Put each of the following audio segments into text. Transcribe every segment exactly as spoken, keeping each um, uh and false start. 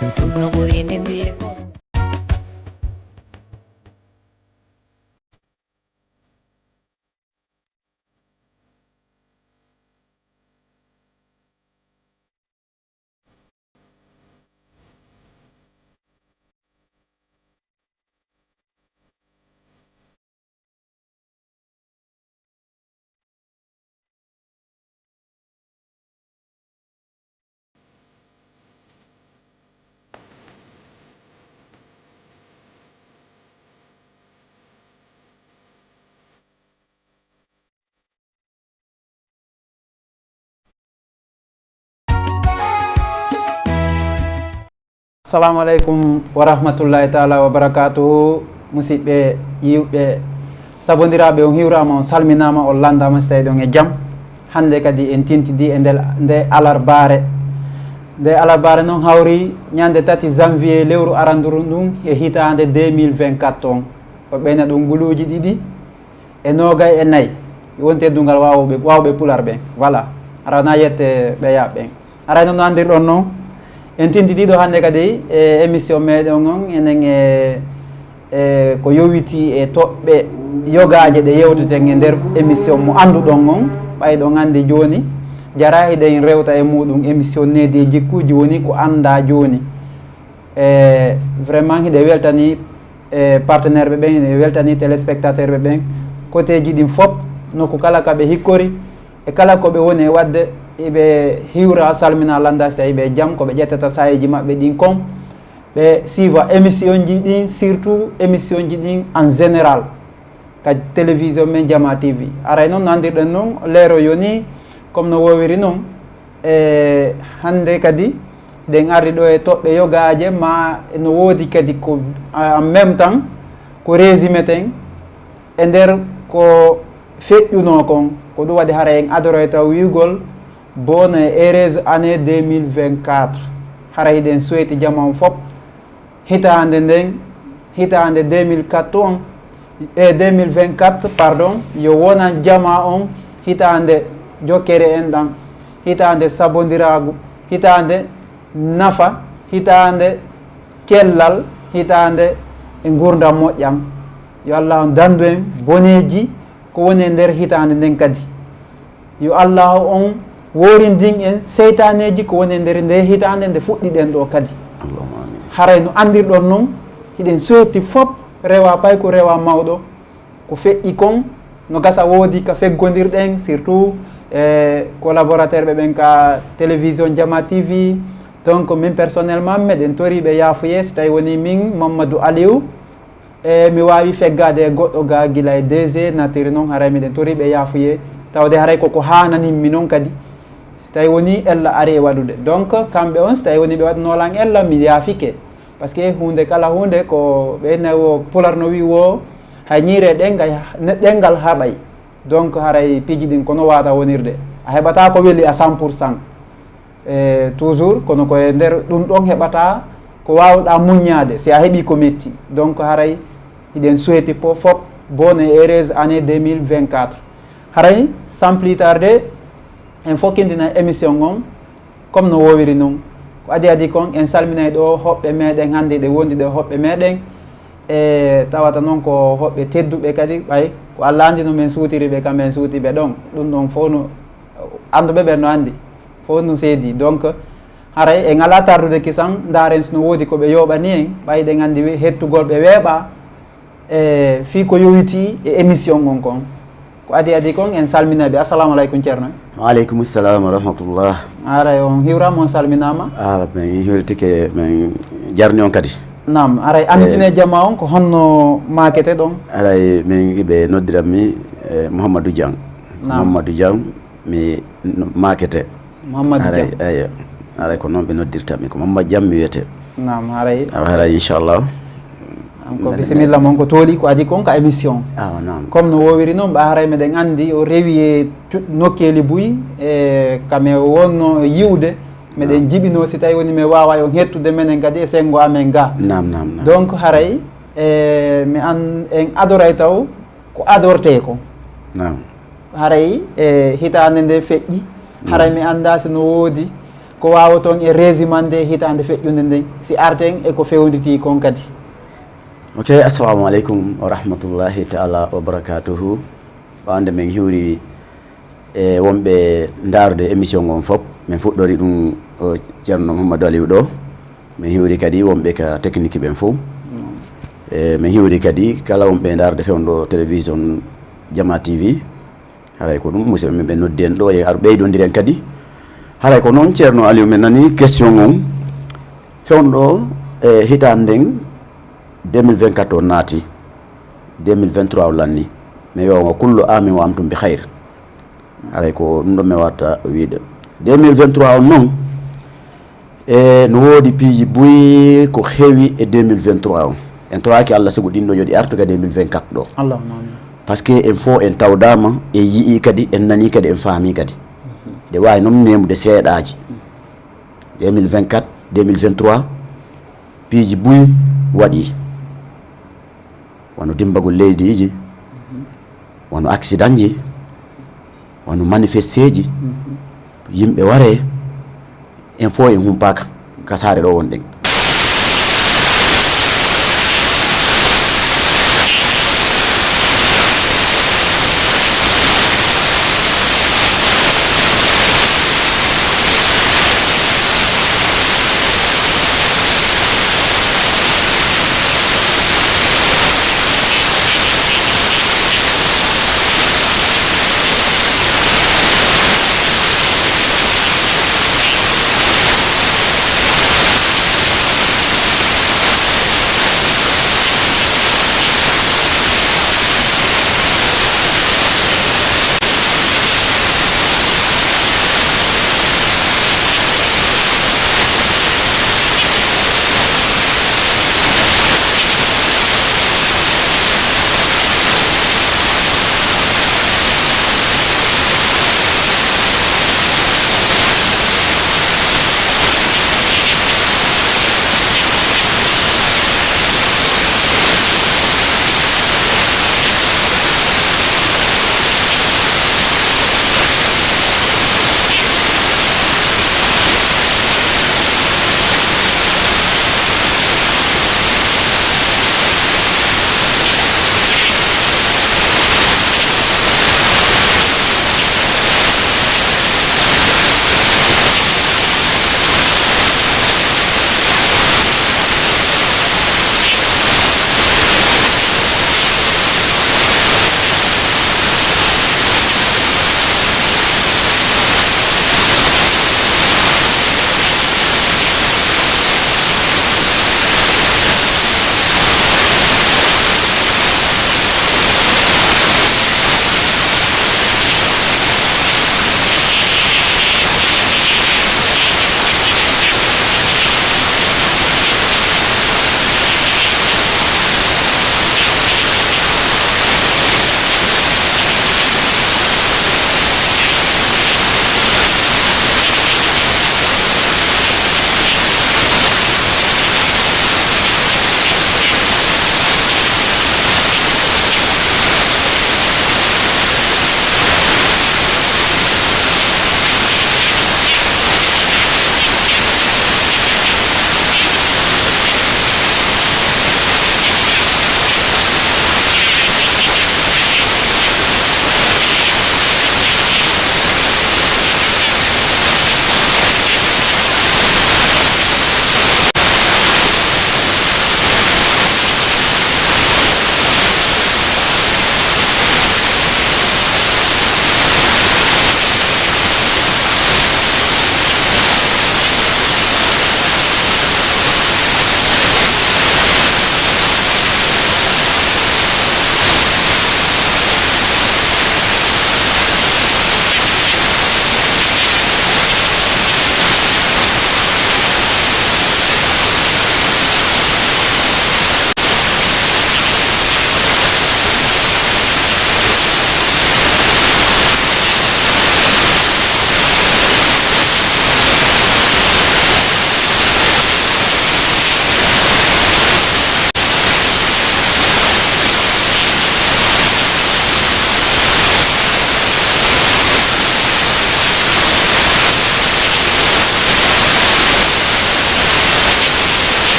Ɗum no ɓuri nde mbiye ko. Assalamu aleykum wa rahmatullahi taala wa barakatuhu. Musidɓe yiwɓe, sabondiraaɓe, on hiwraama, on salminaama, on lanndaama si tawi ɗon e jam. Hannde kadi en tintidi e nder nde alarbaare. Nde alarbaare noon hawri ñande tati janvier lewru aranduru ndun e hitaande deux mille vingt-quatre on. O ɓeyna ɗum nguluuji ɗiɗi e noogay e nayi. Won teddungal waawɓe, waawɓe pular ɓen. Voilà. Aɗa wona yette ɓe yaaɓe ɓen. Aray noon no anndirɗon noon, en tintidiiɗo hannde kadi e émission meɗen on, enen e, e ko yowiti e toɓɓe yogaaje ɗe yewteten e nder émission mo annduɗon on. Ɓay ɗon anndi jooni, jara hiɗen rewta e muɗum émission Needi e Jikkuuji, woni ko anndaa jooni. E vraiment hiɗe weltani e partenaire ɓe ɓen, hiɗe weltani téléspectateur ɓe ɓen, koteeji ɗin fop, nokku kala ka ɓe hikkori, e kala ko ɓe woni e waɗde, iɓe hiwra, salmina, lannda si tawi ɓe jam, ko ɓe ƴettata saayeeji maɓɓe ɗin kon, ɓe siiva émission ji ɗin, surtout émission ji ɗin en général, ka télévision men Jama T V. Aray noon, nandirɗen noon, leero yoni, comme no woowiri noon, e hannde kadi, ɗen ardi ɗo e toɓɓe yogaaje, ma no woodi kadi ko, en même temps, ko résumé ten, e nder ko feƴƴunoo kon, ko ɗum waɗi hara en adoroyta wi'ugol bonne et heureuse année deux mille vingt-quatre. Hara hiɗen suweyti jama on fop, hitaande nden, hitaande deux mille quatre on, e deux mille vingt-quatre, pardon, yo wonan jama on hitaande jokkere enɗan, hitaande sabondiraagu, hitaande nafa, hitaande cellal, hitaande e nguurndam moƴƴam. Yo Allah on dandu en boneeji ko woni e nder hitaande nden kadi. Yo Allahu on woorindin en seytaaneeji ko woni e nder nde hitaande nde fuɗɗiɗen ɗo kadi. Allahumma amin. Haray no anndirɗon non, hiɗen soytti fop, rewa payko, rewa mawɗo, ko feƴƴi kon, no gasa woodi ka feggondirɗen, surtout e collaborateur ɓe ɓen ka télévision Jama T V. Donc, min personnellement, meɗen tori ɓe yaafuye, si tawi woni min, Mamadou Aliou, e mi waawi feggaade e goɗɗo ga gila e D G natiri non, haray miɗen tori ɓe yaafuye, tawde haray koko haananin mi non kadi. Si tawi woni ella ari e waɗude. Donc, kamɓe on, si tawi woni ɓe waɗunoo lan ella, mi yaafike. Parce que huunde kala huunde ko ɓe nawo pular no wi wo, hay ñiire ɗengal, ne-, ɗengal haɓay. Donc, haray piiji ɗin kono waata wonirde. A heɓata ko weli à cent pour cent. E toujours, kono ko e nder ɗum ɗon heɓata ko waawɗa muññaade si a heɓi ko metti. Donc, haray hiɗen souhaiti po-, fop bonne et heureuse année deux mille vingt-quatre. Haray, sans plus tarder, en fokkintina émission on, comme no woowiri non. Ko adi adi kon, en salminay ɗo hoɓɓe meɗen hannde, ɗe wondi ɗo hoɓɓe meɗen. E tawata non ko hoɓɓe tedduɓe kadi, ɓay ko Allah anndi no men suutiri ɓe, kam men suuti ɓe ɗon. Ɗum ɗon fof no annduɓe ɓen no anndi, fof no seedi. Donc, haray en alaa tardude kisan, ndaaren si no woodi ko ɓe yooɓani en, ɓay ɗen anndi we-, hettugol ɓe weeɓa, e fii ko yowiti e émission on kon. Ko adi adi kon, en salmina ɓe. Assalamu aleykum, Ceerno. Wa aleykum salam wa rahmatullah. Haray on hiwraama, on salminaama. Ah, min hiwritike, min jarni on kadi. Naam, haray annditine jama on ko honno maakete ɗon? Haray min ɓe noddiran mi, eh, Mouhamadou Diang. Naam. Mouhamadou Diang, mi n-, maakete. Mouhamadou Haray, Diang. Eyo. Haray ko noon ɓe noddirta mi. Ko Mouhamadou Diang mi wiyete. Naam, haray. Awa, haray, inchallah. Am ko bisimilla mon ko tooli ko adi kon ka émission. Awa, naam. Comme no woowiri noon, ɓa haray meɗen anndi o rewi e cu-, nokkeeli buy, e kame wonno yiwde, meɗen Naam. jibinoo si tawi woni mi waawa on hettude menen kadi e senngo amen ga. Naam, naam, naam. Donc haray, e mi an, en adoray taw ko adortee ko. Naam. Haray, e hitaande nde feƴƴi, haray Naam. mi anndaa si no woodi Ko waawaton e résumande hitaande feƴƴunde nden, si arten e ko fewnditii kon kadi. Ok, assalamu aleykum wa rahmatullahi taala wa barakatuhu. Ɓaawde men hiwri e wonɓe ndaarude émission on fof, min fuɗɗori ɗum o Ceerno Mouhamadou Aliou ɗo. Min hiwri kadi wonɓe ka technique ɓen fof. E min hiwri kadi kala wonɓe ndaarude fewndo télévision Jama T V. Haray ko ɗum, musidɓe men ɓe noddi en ɗo, e ar ɓeydondiren kadi. Haray ko noon, Ceerno Aliou, min nani question on. Fewndo e hitaande nden deux mille vingt-quatre o naati, deux mille vingt-trois o lanni. Mi wiya on, "Wa kullu aamin wa antum bi khayr." Haray ko ɗum ɗo mi watta wiide. Deux mille vingt-trois on noon, e no woodi piiji buy ko heewi e deux mille vingt-trois on. En tawaaki Allah sigo ɗin ɗo yo ɗi artu ka deux mille vingt-quatre ɗo. Allahumma amin. Parce que en fof en tawdaama, en yi'i kadi, en nani kadi, en faami kadi. Ɗe waawi noon memude seeɗaaji. Deux mille vingt-quatre, deux mille vingt-trois, piiji buy waɗi. Wano dimmbagol leydiiji, wano accident ji, wano manifesteeji, yimɓe waree, en fof en humpaaka ka saare ɗo wonɗen.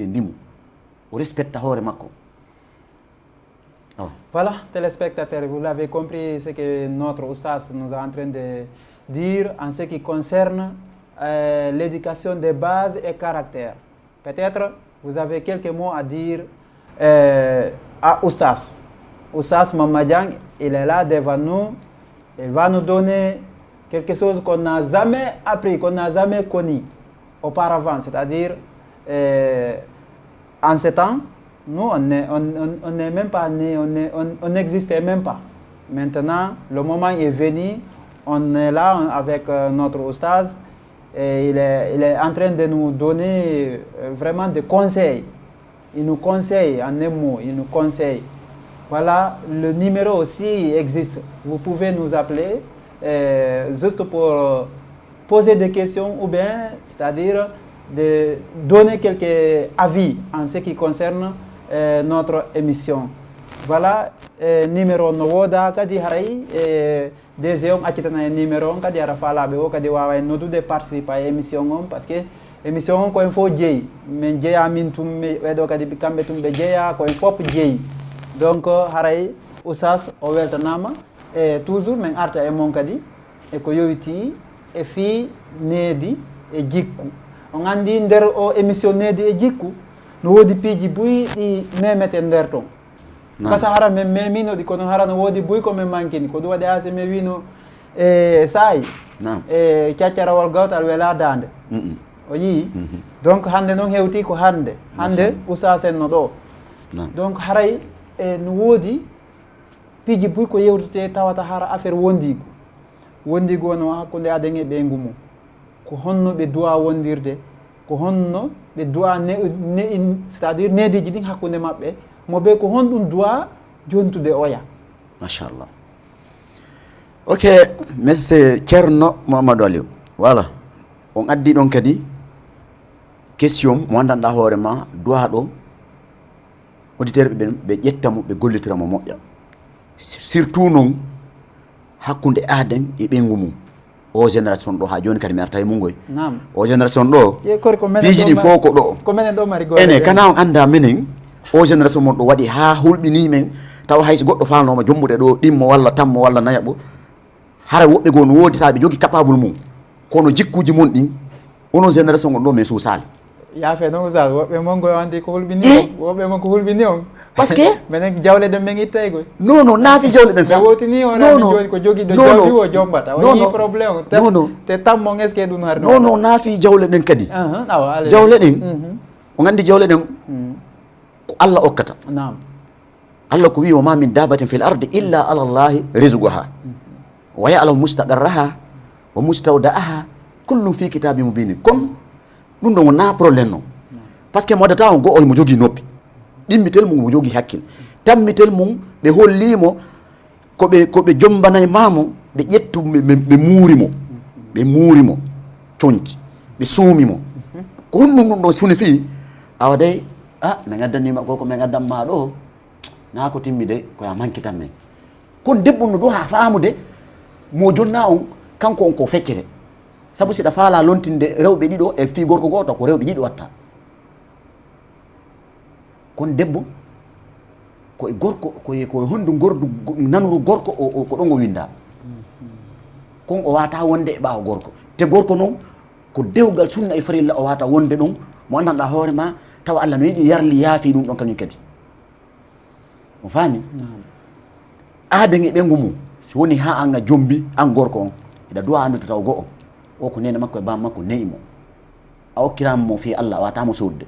ndimo, o respecta hoore makko. Oh. Voilà, téléspectateurs, vous l'avez compris, ce que notre oustaz nous est en train de dire en ce qui concerne euh, l'éducation de base et caractère. Peut-être vous avez quelques mots à dire euh, à oustaz. Oustaz Mamadjan, il est là devant nous. Il va nous donner quelque chose qu'on n'a jamais appris, qu'on n'a jamais connu auparavant, c'est-à-dire euh, en ce temps, nous, on n'est on, on, on même pas né, on n'existait même pas. Maintenant, le moment est venu, on est là on, avec euh, notre oustaz et il est, il est en train de nous donner euh, vraiment des conseils. Il nous conseille, en un mot, il nous conseille. Voilà, le numéro aussi existe. Vous pouvez nous appeler euh, juste pour euh, poser des questions ou bien, c'est-à-dire de donner quelques avis en ce qui concerne euh, notre émission. Voilà, euh, numéro no woda kadi haray euh, D G on accitana e numéro on kadi ara faalaɓe o kadi wawa en nodude participa e émission on parce que émission on ko en fof jeeyi. Min jeeya min tum ɓeɗo kadi kamɓe tum ɓe jeeya ko en fof jeeyi. Donc haray oustaz o weltanama e toujours min arta e mon kadi e ko yowiti e fii needi e jikku. On anndi nder o émission needi e jikku no woodi piiji buy ɗi memete nder ton. Kasa hara min memino ɗi kono hara no woodi buy ko min mankini ko ɗum waɗi ase min wino e saayi e caccarawol gawtal wela daande. O yii donc hannde noon hewti ko hannde hannde usasen no ɗo. Donc haray e no woodi piiji buy ko yewtete tawata hara affaire wondiigu. Wondiigu wano hakkunde aden e ɓeyngu mum. Ko honno ɓe du'a wondirde? Ko honno ɓe du'a ne, ne, c'est-à-dire neediiji ɗin hakkunde maɓɓe? Mo ɓe ko honɗum du'a jontude oya? Machallah. Ok, monsieur Ceerno Mouhamadou Aliou. Voilà. On addi ɗon kadi question mo anndanɗaa hoore ma du'a ɗo auditeur ɓe ɓen ɓe ƴetta mo ɓe gollitira mo moƴƴa. Surtout noon hakkunde aaden e ɓeyngu mum. O génération ɗo ha joni kadi mi arta e mum goy. O génération ɗo piiji ɗin fof ko ɗo. Ene kana on annda menen o génération mon ɗo waɗi ha hulɓini men tawa hayso goɗɗo falnoma jombude ɗo ɗimmo walla tammo walla nayaɓo. Hara woɓɓe goo no woodi taɓe jogi capable mum kono jikkuji mon ɗin onon génération on ɗo min suusali. Yaafe noon oustaz woɓɓe mon koye anndi ko hulɓini on woɓɓe mon ko hulɓini on. Parce que menen jawle ɗen men ittay koy. Non non naafi jawle ɗen sa wotini on non non joni ko jogiɗo jawdi o jombata o yii problème te non non te tammo est ce que ɗum hari non non naafi jawle ɗen kadi jawle ɗen on anndi jawle ɗen ko allah okkata. Naam. Allah ko wi wa ma min dabatin fil ardi illa ala allahi rizquha wa ya'lamu mustaqarraha wa mustawda'aha kullum fi kitabin mubinin. Kon ɗum ɗon wona problème non. Parce que mo adata on go'o mo jogii noppi ɗimmitel mum mo jogii hakkil tammitel mum ɓe hollimo ko ɓe ko ɓe jombanay mamo ɓe ƴettu ɓe muuri mo ɓe muuri mo conci ɓe suumi mo. Ko honɗum ɗum ɗon suni fii awa dey a min addanima ko ko min addan ma ɗo. Na ko timmi de ko ya manki tan men kon debbo no ɗo ha faamude mo jonna on kanko on ko feccere. Sabu siɗa faala lontinde rewɓe ɗiɗo e fii gorko gooto ko rewɓe ɗiɗo watta. Kon debbo ko e gorko ko e ko e hondu gordu nanuru gorko o ko ɗon o winda. Kon o wata wonde e ɓaawo gorko te gorko noon ko dewgal sunna e farilla o wata wonde ɗon mo anndanɗa hoore ma tawa allah no yiɗi yarli yaafi ɗum ɗon kañum kadi. O faami? Aaden e ɓeyngu mum, si woni haa an a jombi, an gorko on, hiɗa du'a anndude taw go'o, o ko neene makko e baaba makko ne'i mo. A okkiraama mo fii Allah, a waata mo soodde.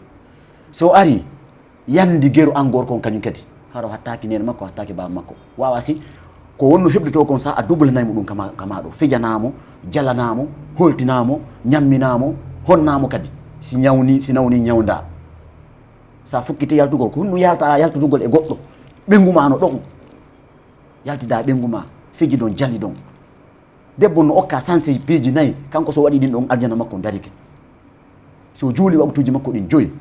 So o arii, yandi geru an gorko on kañum kadi, hara o hattaaki neene makko, o hattaaki baaba makko. Waawa si ko wonno heblitoo kon sa a dublanay mo ɗum kama ɗo, fijanaa mo, jalanaa mo, holtinaa mo, ñamminaa mo, honnaa mo kadi. Si ñawni, si nawni ñawndaa. Sa fukkiti yaltugol ko honɗum yalta yaltutugol e goɗɗo ɓeyngu ma no ɗon yaltida ɓeyngu ma fiji ɗon jali ɗon. Debbo no okka sanse piiji nayi kanko so waɗi ɗin ɗon aljana makko darike. So juuli waktuuji makko ɗin joyi,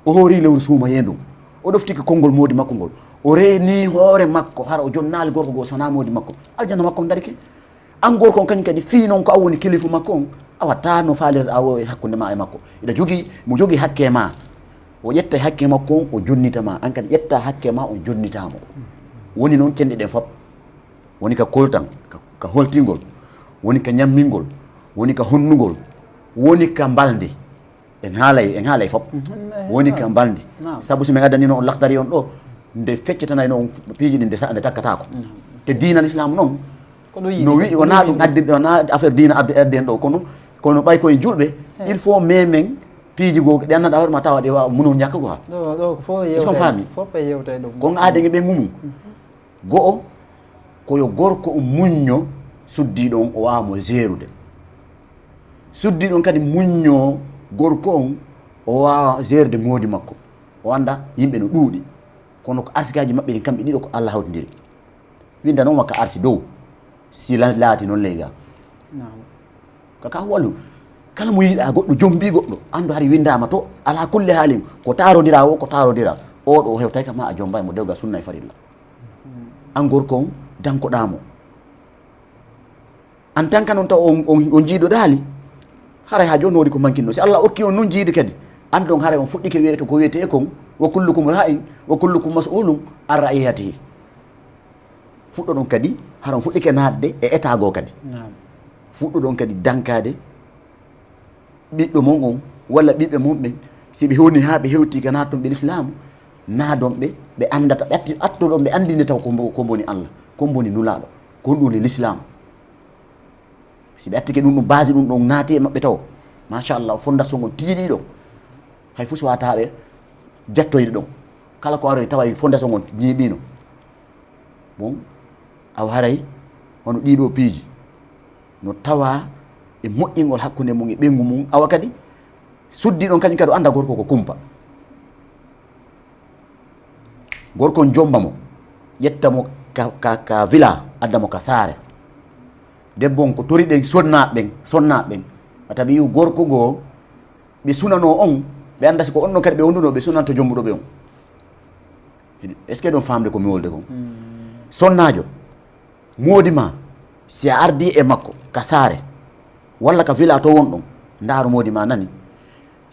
o hoori lewru suumaye ndun, o ɗoftike konngol moodi makko ngol, o reeni hoore makko hara o jonnaali gorko goo sona moodi makko, aljana makko darike. An gorko on kañum kadi fii noon ko an woni kilifu makko on, a watta no faalirɗa o e hakkunde ma e makko. Iɗa jogii mo jogii hakke ma. O ƴetta hakke makko on, o jonnita ma. An kadi ƴetta hakke ma, o jonnita mo. Woni noon cenɗe ɗen fop. Woni ka koltan, ka, ka holtingol, woni ka ñammingol, woni ka honnugol, woni ka mbalndi. En haalay, en haalay fop. Woni ka mbalndi. Sabu si min addanino on laktari on ɗo, nde feccetanayno on piiji ɗin nde sa-, nde takkataako. Te diina l'islam noon, no wi'i, wonaa ɗum addi, wonaa affaire diina addi, addi en ɗo, kono, kono ɓay ko en julɓe, il faut memen piiji goo, ɗi anndanɗaa hoore ma tawa ɗi waawa munol ñakka ko ha. Ɗo, ɗo ko fof e Est-ce qu'on yewtay, faami? Fof e yewtay ɗum. Kon aaden e ɓeyngu mum. Go'o, ko yo gorko on muñño suddiiɗo on, o waawa mo jeerude. Suddiiɗo on kadi muñño gorko on, o waawa jeerde moodi makko. O annda yimɓe no ɗuuɗi. Kono ko arsikaaji maɓɓe ɗin kamɓe ɗiɗo ko Allah hawtindiri. Winndanooma ka arsi dow, si la-, laati noon ley ga. Naam. Ka, ka wallu. Kala mo yiɗaa goɗɗo, jombii goɗɗo, anndu hari winndaama to, alaa kulli haalin, ko taarondiraa o, ko taarondiraa. Oo ɗo o hewtay ka ma a jombaay mo dewgal sunna e farilla. An gorko on, dankoɗaa mo. En tant que noon taw on, on, on jiidoɗaali, haray haa jooni woodi ko mankinno. Si Allah okki on noon jiidi kadi, anndon haray on fuɗɗike wiyeede ko wiyetee kon, "Wa kullukum ra'in, wa kullukum mas'ulun an ra'iyatihi." Fuɗɗoɗon kadi, hara on fuɗɗike naatde e état goo kadi. Naam. Fuɗɗoɗon kadi dankaade ɓiɗɗo mon on, walla ɓiɓɓe mon ɓen, si ɓe hewni haa ɓe hewti ka naatton ɓe lislaamu, naadon ɓe, ɓe anndata, ɓe atti-, attoɗon ɓe anndinde taw ko mbo-, ko mboni Allah, ko mboni Nulaaɗo, ko ɗum woni lislaamu. Si ɓe attike ɗum, ɗum base ɗum ɗon naati e maɓɓe taw, machallah, fondation on tiiɗiiɗo, hay fuu si wata ɓe jattoyde ɗon. Kala ko aroy tawa e fondation on ñiiɓiino. Bon, awa haray hono ɗiɗo piiji no tawa e moƴƴingol hakkunde mum e ɓeyngu mum, awa kadi suddi ɗon kañum kadi o annda gorko ko kumpa. Gorko on jomba mo, ƴetta mo ka, ka, ka villa, adda mo ka saare. Debbo on ko tori ɗen sonnaaɓe ɓen, sonnaaɓe ɓen. Wata ɓe yi'u gorko goo, ɓe sunanoo on, ɓe annda si ko on ɗon kadi ɓe wonduno, ɓe sunanto jombuɗo ɓe on. Est-ce que ɗon faamde ko mi wolde kon? Sonnaajo, moodi ma, si a ardii e makko ka saare, walla ka villa to wonɗon, ndaaru moodi ma nani.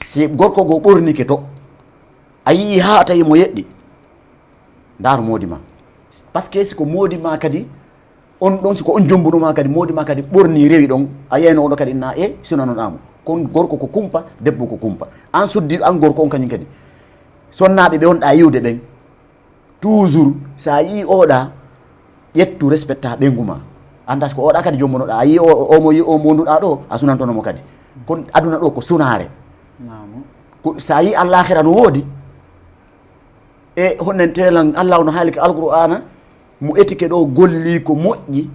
Si gorko goo ɓornike to, a yi'ii haa a tawi mo yeɗɗi, ndaaru moodi ma. Parce que si ko moodi ma kadi, on ɗon, si ko on jombuno ma kadi, moodi ma kadi ɓornii rewi ɗon, a yiyayno oɗo kadi na e sunanoɗaa mo. Kon gorko ko kumpa, debbo ko kumpa. An suddi, an gorko on kañum kadi. Sonnaaɓe ɓe on ɗa yi'ude ɓen, toujours, so a yi'ii oɗa, ƴettu respecta ɓeyngu ma. Annda si ko oɗa kadi jombonoɗaa. A yi'ii o, o mo yi-, o mo wonduɗaa ɗo, a sunantono mo kadi. Kon aduna ɗo ko sunaare. Naam. Ko, so a yi'ii allaakhira no woodi, e honnen telan Allah no haali ka Alqur'aana, mo etike ɗo golli ko moƴƴi,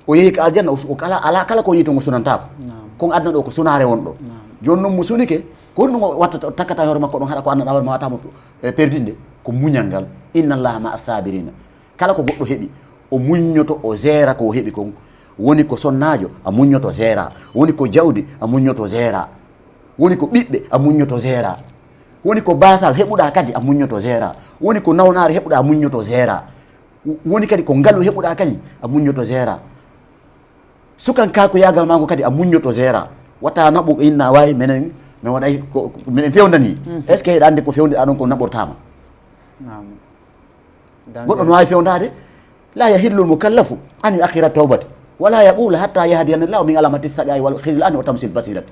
o yehi ka aljanna, o, o kala, alaa kala ko yi'i to ngo sunantaako. Naam. Kon aduna ɗo ko sunaare won ɗo. Naam. Jooni noon mo sunike, ko honɗum o watta, o takkata hoore makko ɗon, haɗa ko anndanɗaa hoore ma wata mo, e, perdinde? Ko muñal ngal. Inna Allaha ma'a sabirina. Kala ko goɗɗo heɓi, o muññoto, o jeera ko o heɓi kon. Woni ko sonnaajo, a muññoto jeera. Woni ko jawdi, a muññoto jeera. Woni ko ɓiɓɓe, a muññoto jeera. Woni ko baasal heɓuɗaa kadi, a muññoto jeera. Woni ko nawnaare heɓuɗaa, a muññoto jeera. Woni kadi ko ngalu heɓuɗaa kadi, a muññoto jeera. Sukankaakoyaagal maa ngo kadi, a muññoto jeera. Wata naɓu inna, "Waay, menen, mi waɗay ko, ko, minen fewndanii." Mhm. Est-ce que eɗa anndi ko fewndiɗaa ɗon ko naɓortaama? Naam. Goɗɗo no waawi fewndaade, "La yahillu al-mukallafu an yu'akhkhira tawbata, wa la yaqula hatta yahdiyani Allahu min alamati saqiya wal khizlani wa tamsil basirati."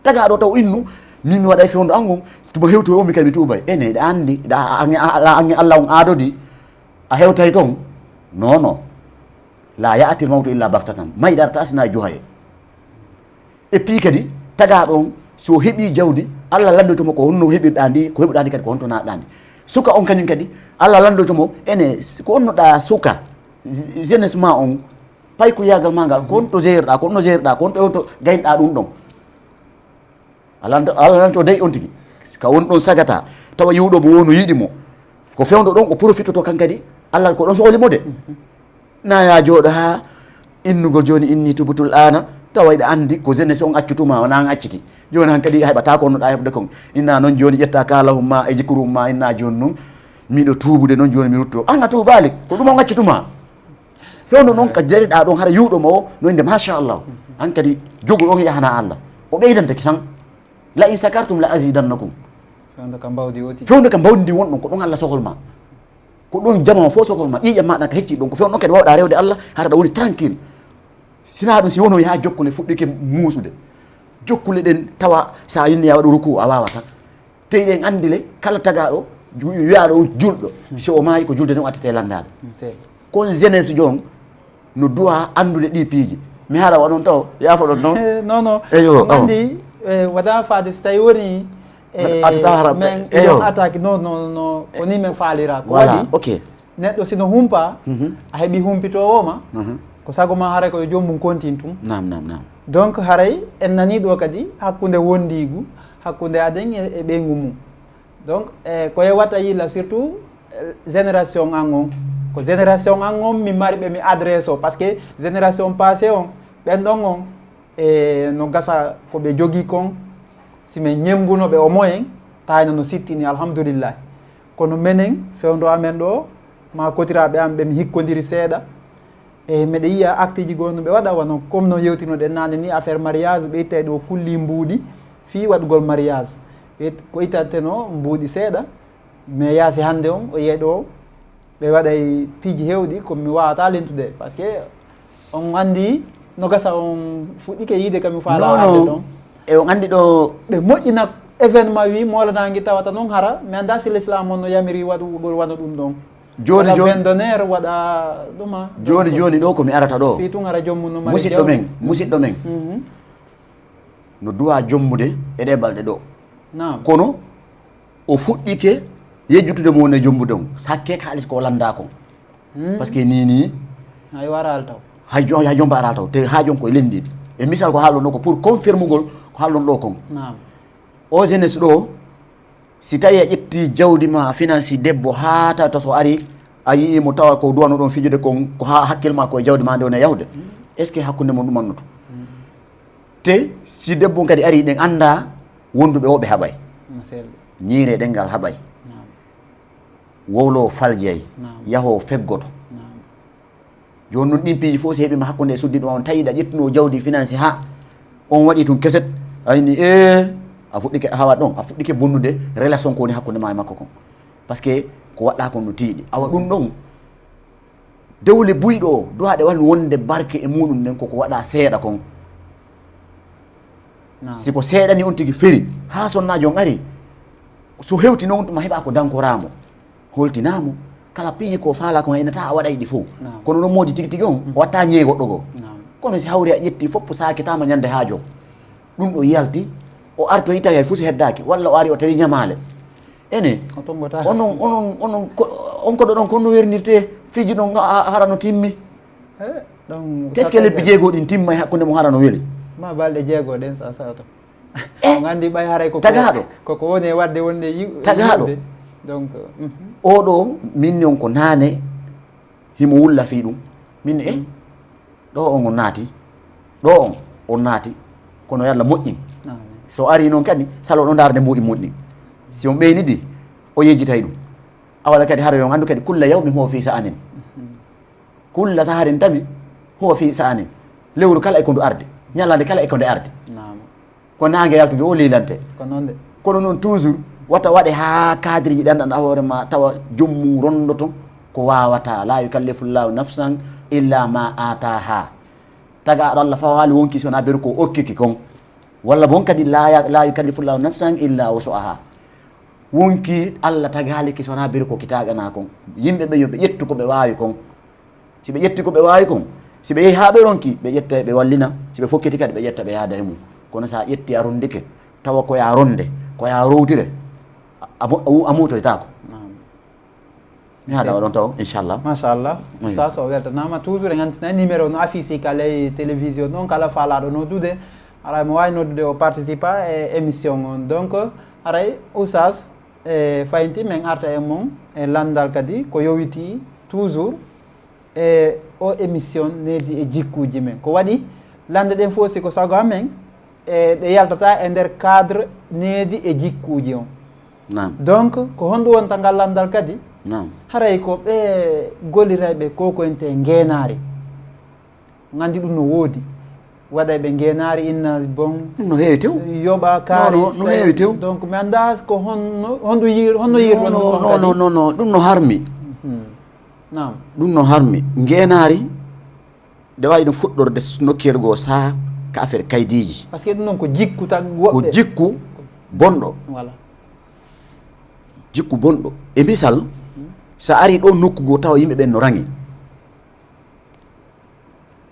Tagaaɗo taw innu, "Min mi waɗay fewndo an ngon, tuma hewtoyo mi kadi mi tuubay." Ene, eɗa anndi, eɗa ange, a, a, ange Allah on aadodi, a hewtay ton? Non, non. "La ya'ti al-mawtu illa baghtatan." Mayɗa arata sina juhaye. Et puis kadi, tagaaɗo on, so heɓii jawdi, Allah lanndoyto mo ko honno heɓirɗaa ndi, ko heɓuɗaa ndi kadi ko honto naatɗaa ndi. Suka on kañum kadi, Allah lanndoyto mo, ene, ko honnoɗaa suka, jeunesse ma on, paykoyaagal ma ngal, ko honto jeerɗaa, ko honno jeerɗaa, ko honto, honto gaynɗaa ɗum ɗon. Allah lanndoyto dey on tigi, ka won ɗon sagata, tawa yi'uɗo mo woo no yiɗi mo. Ko fewndo ɗon, o profitoto kan kadi, Allah ko ɗon sohli mo de. Na ya jooɗo haa innugol jooni, "Inni tubtul aana", tawa eɗa anndi ko jeunesse on accutuma, wona an acciti. Jooni hankadi a heɓataa ko honnoɗaa heɓude kon. Inna noon jooni ƴetta kaalahum ma e jikkurum ma, inna jooni noon miɗo tuubude noon jooni mi rutto. An a tuubaali, ko ɗum on accutuma. Fewndo noon ka jariɗaa ɗon hara yi'uɗo ma o no innde machallah. Hankadi jogol on yahana Allah. O ɓeydante ki tan. "La in shakartum la azidannakum." Fewndo ka mbawdi oti. Fewndo ka mbawdi ndi won ɗon, ko ɗon Allah sohol ma. Ko ɗon jama fof sohol ma. Ƴiiƴam maɗa ka hecci ɗon. Ko fewndo ɗon kadi wawɗa rewde Allah, hara ɗa woni tranquille. Sina ɗum si wono haa jokkule fuɗɗike muusude. Jokkule ɗen tawa sa yinni a waɗu ruku a wawata. Te eɗen anndi le kala tagaɗo ju-, wiyaɗo on julɗo. Si o maayi ko julde ɗen o attete landaade. Kon jeunesse jon no duwa anndude ɗi piiji. Mi haala wa ɗon taw, yaafo ɗon non. Eh, non, non. Eyo, on anndi, eh, wada faade si tawi woni, eh, attata hara, men eyo. Iɗon attaque, non, non, non, ko ni men faalira. Ko voilà, waɗi, ok. Neɗɗo sino humpa, mhm, a heɓi humpitoowo ma, mhm, ko sago ma haray ko yo joom mum kontin tun. Naam, naam, naam. Donc, haray en nani ɗo kadi hakkunde wondiigu, hakkunde aden e, e ɓeyngu mum. Donc, eh, ko yewata yilla surtout, eh, génération an on. Ko génération an on mi mari ɓe mi adresse o, parce que génération passé on, ɓen ɗon on, e no gasa ko ɓe jogii kon, si men ñemmbuno ɓe au moins, taayno no sittini, alhamdulillah. Kono menen, fewndo amen ɗo, ma kotiraaɓe am ɓe mi hikkondiri seeɗa, e meɗe yiya acte ji goo no ɓe waɗa, wano comme no yewtinoɗen naane ni, affaire mariage, ɓe ittay ɗo kulli mbuuɗi fii waɗugol mariage. Ɓe ko ittateno mbuuɗi seeɗa, mais yaasi hannde on, o yiyay ɗo, ɓe waɗay piiji heewɗi ko mi waawata lentude, parce que on anndi no gasa on fuɗɗike yiide ka mi faala. Non, haalde non. Ɗon. E on anndi ɗo. Ɓe moƴƴina événement wi moolanaangi tawata non hara, mi annda si l'islam on no yamiri waɗugol wano ɗum ɗon. Jooni, wala jooni. Vingt d'honneur waɗa ɗuma. Jooni, donc, jooni ɗo ko mi arata ɗo. Fii tun hara joom mum no mari musidɗo jawdi. Men, musidɗo men. Mhm. No duwa jombude e ɗe balɗe ɗo. Naam. Kono o fuɗɗike yejjutude mo woni e jombude on. Hakke kaalis ko lannda kon. Hmm. Parce que ni, ni. Hay wara al taw. Hay jo-, hay jomba aral taw. Te ha jon ko e lenndi. E misal ko haalɗon ɗo ko pour confirmugol ko haalɗon ɗo kon. Naam. O jeunesse ɗo, si tawi a ƴetti jawdi ma, a finance debbo ha tawta so ari, a yi'i mo tawa ko duwano ɗon fijude kon, ko ha hakkil ma ko e jawdi ma nde woni e yahude. Hmm. Est-ce que hakkunde mon ɗum annoto? Hmm. Te si debbo on kadi ari, ɗen annda wonduɓe o ɓe haɓay. No selli. Ñiire ɗenngal haɓay. Naam. Wowlo faljay. Naam. Yaho feggoto. Naam. Jooni noon ɗin piiji fof si heɓima hakkunde e suddiɗo ma on, tawi ɗa ƴettuno jawdi finance ha on waɗi tun keset, ayni e a fuɗɗike hawa ɗon, a fuɗɗike bonnude relation ko woni hakkunde ma e makko kon. Parce que ko waɗɗa kon no tiiɗi. Awa ɗum ɗon, dewle buyɗo o, duwaɗe wan wonde barke e muɗum nden koko waɗa seeɗa kon. Naam. Si ko seeɗani on tigi feri, ha sonnaajo on ari, so hewti noon tuma heɓa ko dankoramo, holtinamo, kala piiji ko faala kon aynata a waɗay ɗi fof. Naam. Kono noon moodi tigi tigi on, o watta ñeego ɗogo. Naam. Kono si hawri a ƴetti foppo sakitama ñande haajo, ɗum ɗo yalti, o artoyi tawi hay fusi heddaaki, walla o ari o tawi ñamaale. Ene, o tonngota. Onon, onon, onon, ko, on koɗo ɗon, kono wernirte fiji ɗon, a, a, hara no timmi. Eh, ɗon qu'est-ce que lebbi jeego ɗin timma e hakkunde mo hara no weli? Ma balɗe jeego ɗen sa, sa to. Eh, on anndi ɓay haray ko, ko, tagaaɗo. Ko, ko woni e waɗde wonde yiw-, tagaaɗo. Yiwde. Donc, mhm. Oɗo, min ni on ko naane, himo wulla fii ɗum. Min ni, eh, mm. Ɗo on, on naati, ɗo on, on naati, kono yalla moƴƴin. Amin. So ari noon kadi, salo ɗo ndaarde mbuuɗi muɗɗin. Si on ɓeynidi, o yejjitay ɗum. Awala kadi hara yo on anndu kadi, kulla yawmin huwa fii sa'anin. Mhm. Kulla saharin tami, huwa fii sa'anin. Lewru kala e ko ndu ardi, ñalaande kala e ko nde ardi. Naam. Ko naange yaltude o liilante. Ko noon de. Kono noon toujours, wata waɗe haa kaadiriiji ɗan ɗan a hoore ma tawa joom mum ronndoto ko waawata. La yukallifu Llahu nafsan illa ma aataha. Tagaaɗo Allah fawaali wonki so wonaa beru ko okkiki kon. Walla bon kadi la ya-, la yukallifu Llahu nafsan illa wus'aha. Wonki Allah tagaali ki so wonaa beru ko ki taaganaa kon. Yimɓe ɓe yo ɓe ƴettu ko ɓe waawi kon. Si ɓe ƴetti ko ɓe waawi kon, si ɓe yehi haa ɓe ronki, ɓe ƴetta ɓe wallina, si ɓe fokkiti kadi ɓe ƴetta ɓe yaada e mum. Kono so a ƴetti a rondike, tawa ko ya ronde, ko ya rowtire, a, a, a muutoytaako. Naam. Mi haada o ɗon taw, inchallah. Machallah. Oui. Oustaz, o weltanaama. Toujours en antinay numéro no affiché ka ley télévision ɗon, kala faalaaɗo noddude, haray mo waawi noddude o participa e émission on. Donc, haray Oustaz, e fayinti men arta e mon e lanndal kadi ko yowiti toujours e o émission Needi e Jikkuuji men. Ko waɗi lannde ɗen fof si ko sago amen, e ɗe yaltata e nder cadre needi e jikkuuji on. Naam. Donc, ko honɗum wonta ngal lanndal kadi? Naam. Haray ko ɓe gollirayɓe kokoyente ngeenaari. Nganndi ɗum no woodi. Waɗa ɓe ngeenaari inna bon. Ɗum no heewi tew. Yoɓa kaari. No, no heewi tew. Donc mi anndaa ko honno honɗum yir honno yirɗon ɗum kadi. Non, non, non, ɗum no harmi. Naam. Ɗum no harmi. Ngeenaari nde waawi ɗum fuɗɗorde nokkiyel goo saha ka affaire kaydiiji. Parce que ɗum noon ko jikku tag woɓɓe. Ko jikku bonɗo. Voilà. Jikku bonɗo. E misal, so a ari ɗo nokku goo tawa yimɓe ɓen no rangi.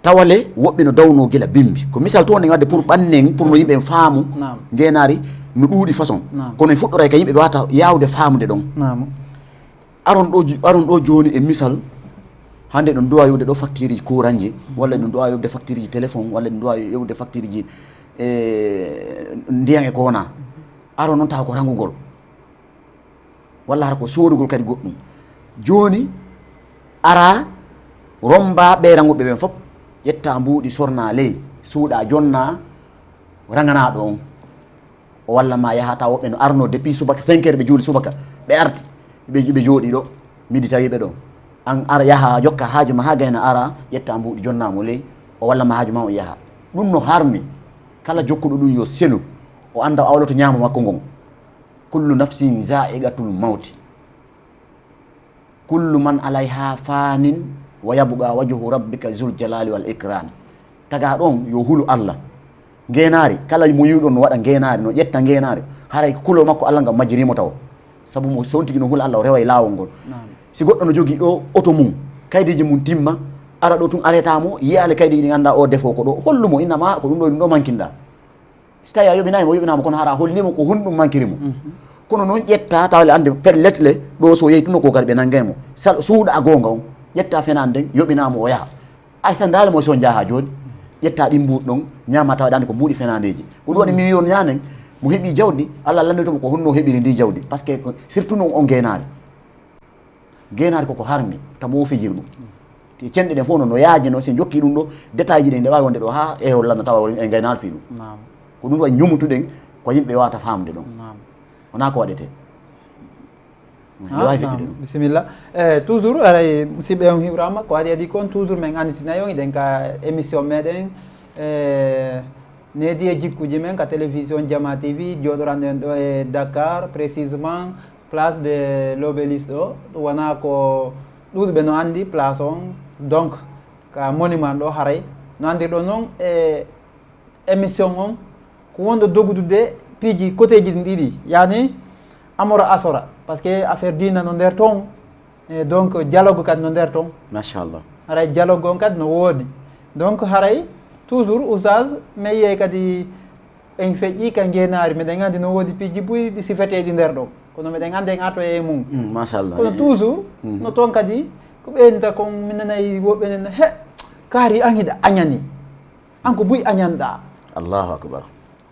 Tawale woɓɓe no dawnoo gila bimbi. Ko misal toon en wadde pour ɓannen, pour no yimɓe en faamu. Ngeenaari no ɗuuɗi façon. Kono en fuɗɗoray ka yimɓe ɓe wata yaawde faamude ɗon. Aron ɗo aron ɗo jooni e misal, hannde ɗon duwa yoɓde ɗo factureji courantji, walla ɗon duwa yoɓde factureji téléphone, walla ɗon duwa yoɓde factureji e ndiyan e ko wona. Aron noon tawa ko rangugol. Walla hara ko soodugol kadi goɗɗum. Jooni ara romba ɓe ranguɓe ɓen fof, ƴetta mbuuɗi sorna ley, suuɗa jonna ranganaɗo on. O walla ma yaha tawa woɓɓe no arno depuis subaka cinq heures ɓe juuli subaka, ɓe arti ɓe ɓe jooɗi ɗo, midi tawi ɓe ɗo. An ara yaha jokka haaju ma ha gayna ara ƴetta mbuuɗi jonna mo ley, o walla ma haaju ma o yaha. Ɗum no harmi. Kala jokkuɗo ɗum yo selu, o anda o awloto ñaamo makko ngon. Kullu nafsin zaiqatul mawti. Kullu man alayha fanin wa yabqa wajhu rabbika zul jalali wal ikram. Taga ɗon yo hulu Allah. Ngeenaari, kala mo yiwɗon no waɗa ngeenaari, no ƴetta ngeenaari, haray kulo makko Allah ngam majjirimo tawo. Sabu mo sontigi no hula Allah, o rewa e laawol ngol. Si goɗɗo no jogii ɗo oto mum, kaydeeji mum timma, ara ɗo tun areta mo, yiyaale kaydeeji ɗi ngannduɗaa o defo ko ɗo, hollu mo, inna ma ko ɗum ɗo, ɗum ɗo mankinɗaa. Si tawi a yoɓinayi mo, yoɓinaa mo, kono hara a holli mo ko honɗum mankiri mo. Kono noon ƴetta tawa le annde pellet le ɗo so yehi tun no ko kadi ɓe nanngay mo. Sal suuɗa a goonga on, ƴetta fenaande nden, yoɓinaa mo o yaha. Ay sa ndaali mo so njaha jooni, ƴetta ɗin mbuuɗi ɗon, ñaama tawa ɗaani ko mbuuɗi fenaandeeji. Ko ɗum waɗi mi wiyon ñaanen, mo heɓi jawdi, Allah lanndoyto mo ko honno o heɓiri ndi jawdi. Parce que surtout noon on ngeenaari. Ngeenaari koko harmi, tamo o fijir ɗum. Te cenɗe ɗen fof no no yaaji no, si en jokki ɗum ɗo, détail ji ɗen ɗe waawi wonde ɗo haa e hollana tawa en ngaynaali fii ɗum. Ko ɗum waɗi ñumutuɗen ko yimɓe wawata faamde ɗon. Wonaa ko waɗetee. Ah, naam, bisimilla. Eh, toujours aray musidɓe on hiwrama ko adi adi kon toujours min anditinay on iɗen ka émission meɗen eh, needi e jikkuji men ka télévision Jama T V joɗoranɗen ɗo e Dakar, précisément place de l'Obélisque ɗo. Ɗum wona ko ɗuɗɓe no andi place on, donc ka monument ɗo haray no andirɗon noon e émission on ko wonɗo dogudude piiji koteeji ɗin ɗiɗi, yani amora asora, parce que affaire diina no nder toon. E donc dialogue kadi no nder toon. Machallah. Haray dialogue on kadi no woodi. Donc haray toujours oustaz, mi yiyay kadi en feƴƴi ka ngeenaari, miɗen anndi no woodi piiji buy ɗi sifeteeɗi nder ɗon, kono miɗen anndi en artoya e mum. Machallah. Kono toujours no toon kadi ko ɓeynta kon, mi nanay woɓɓe nen he, kaari an hiɗa añani, an ko buy añanɗaa. Allahu akbar.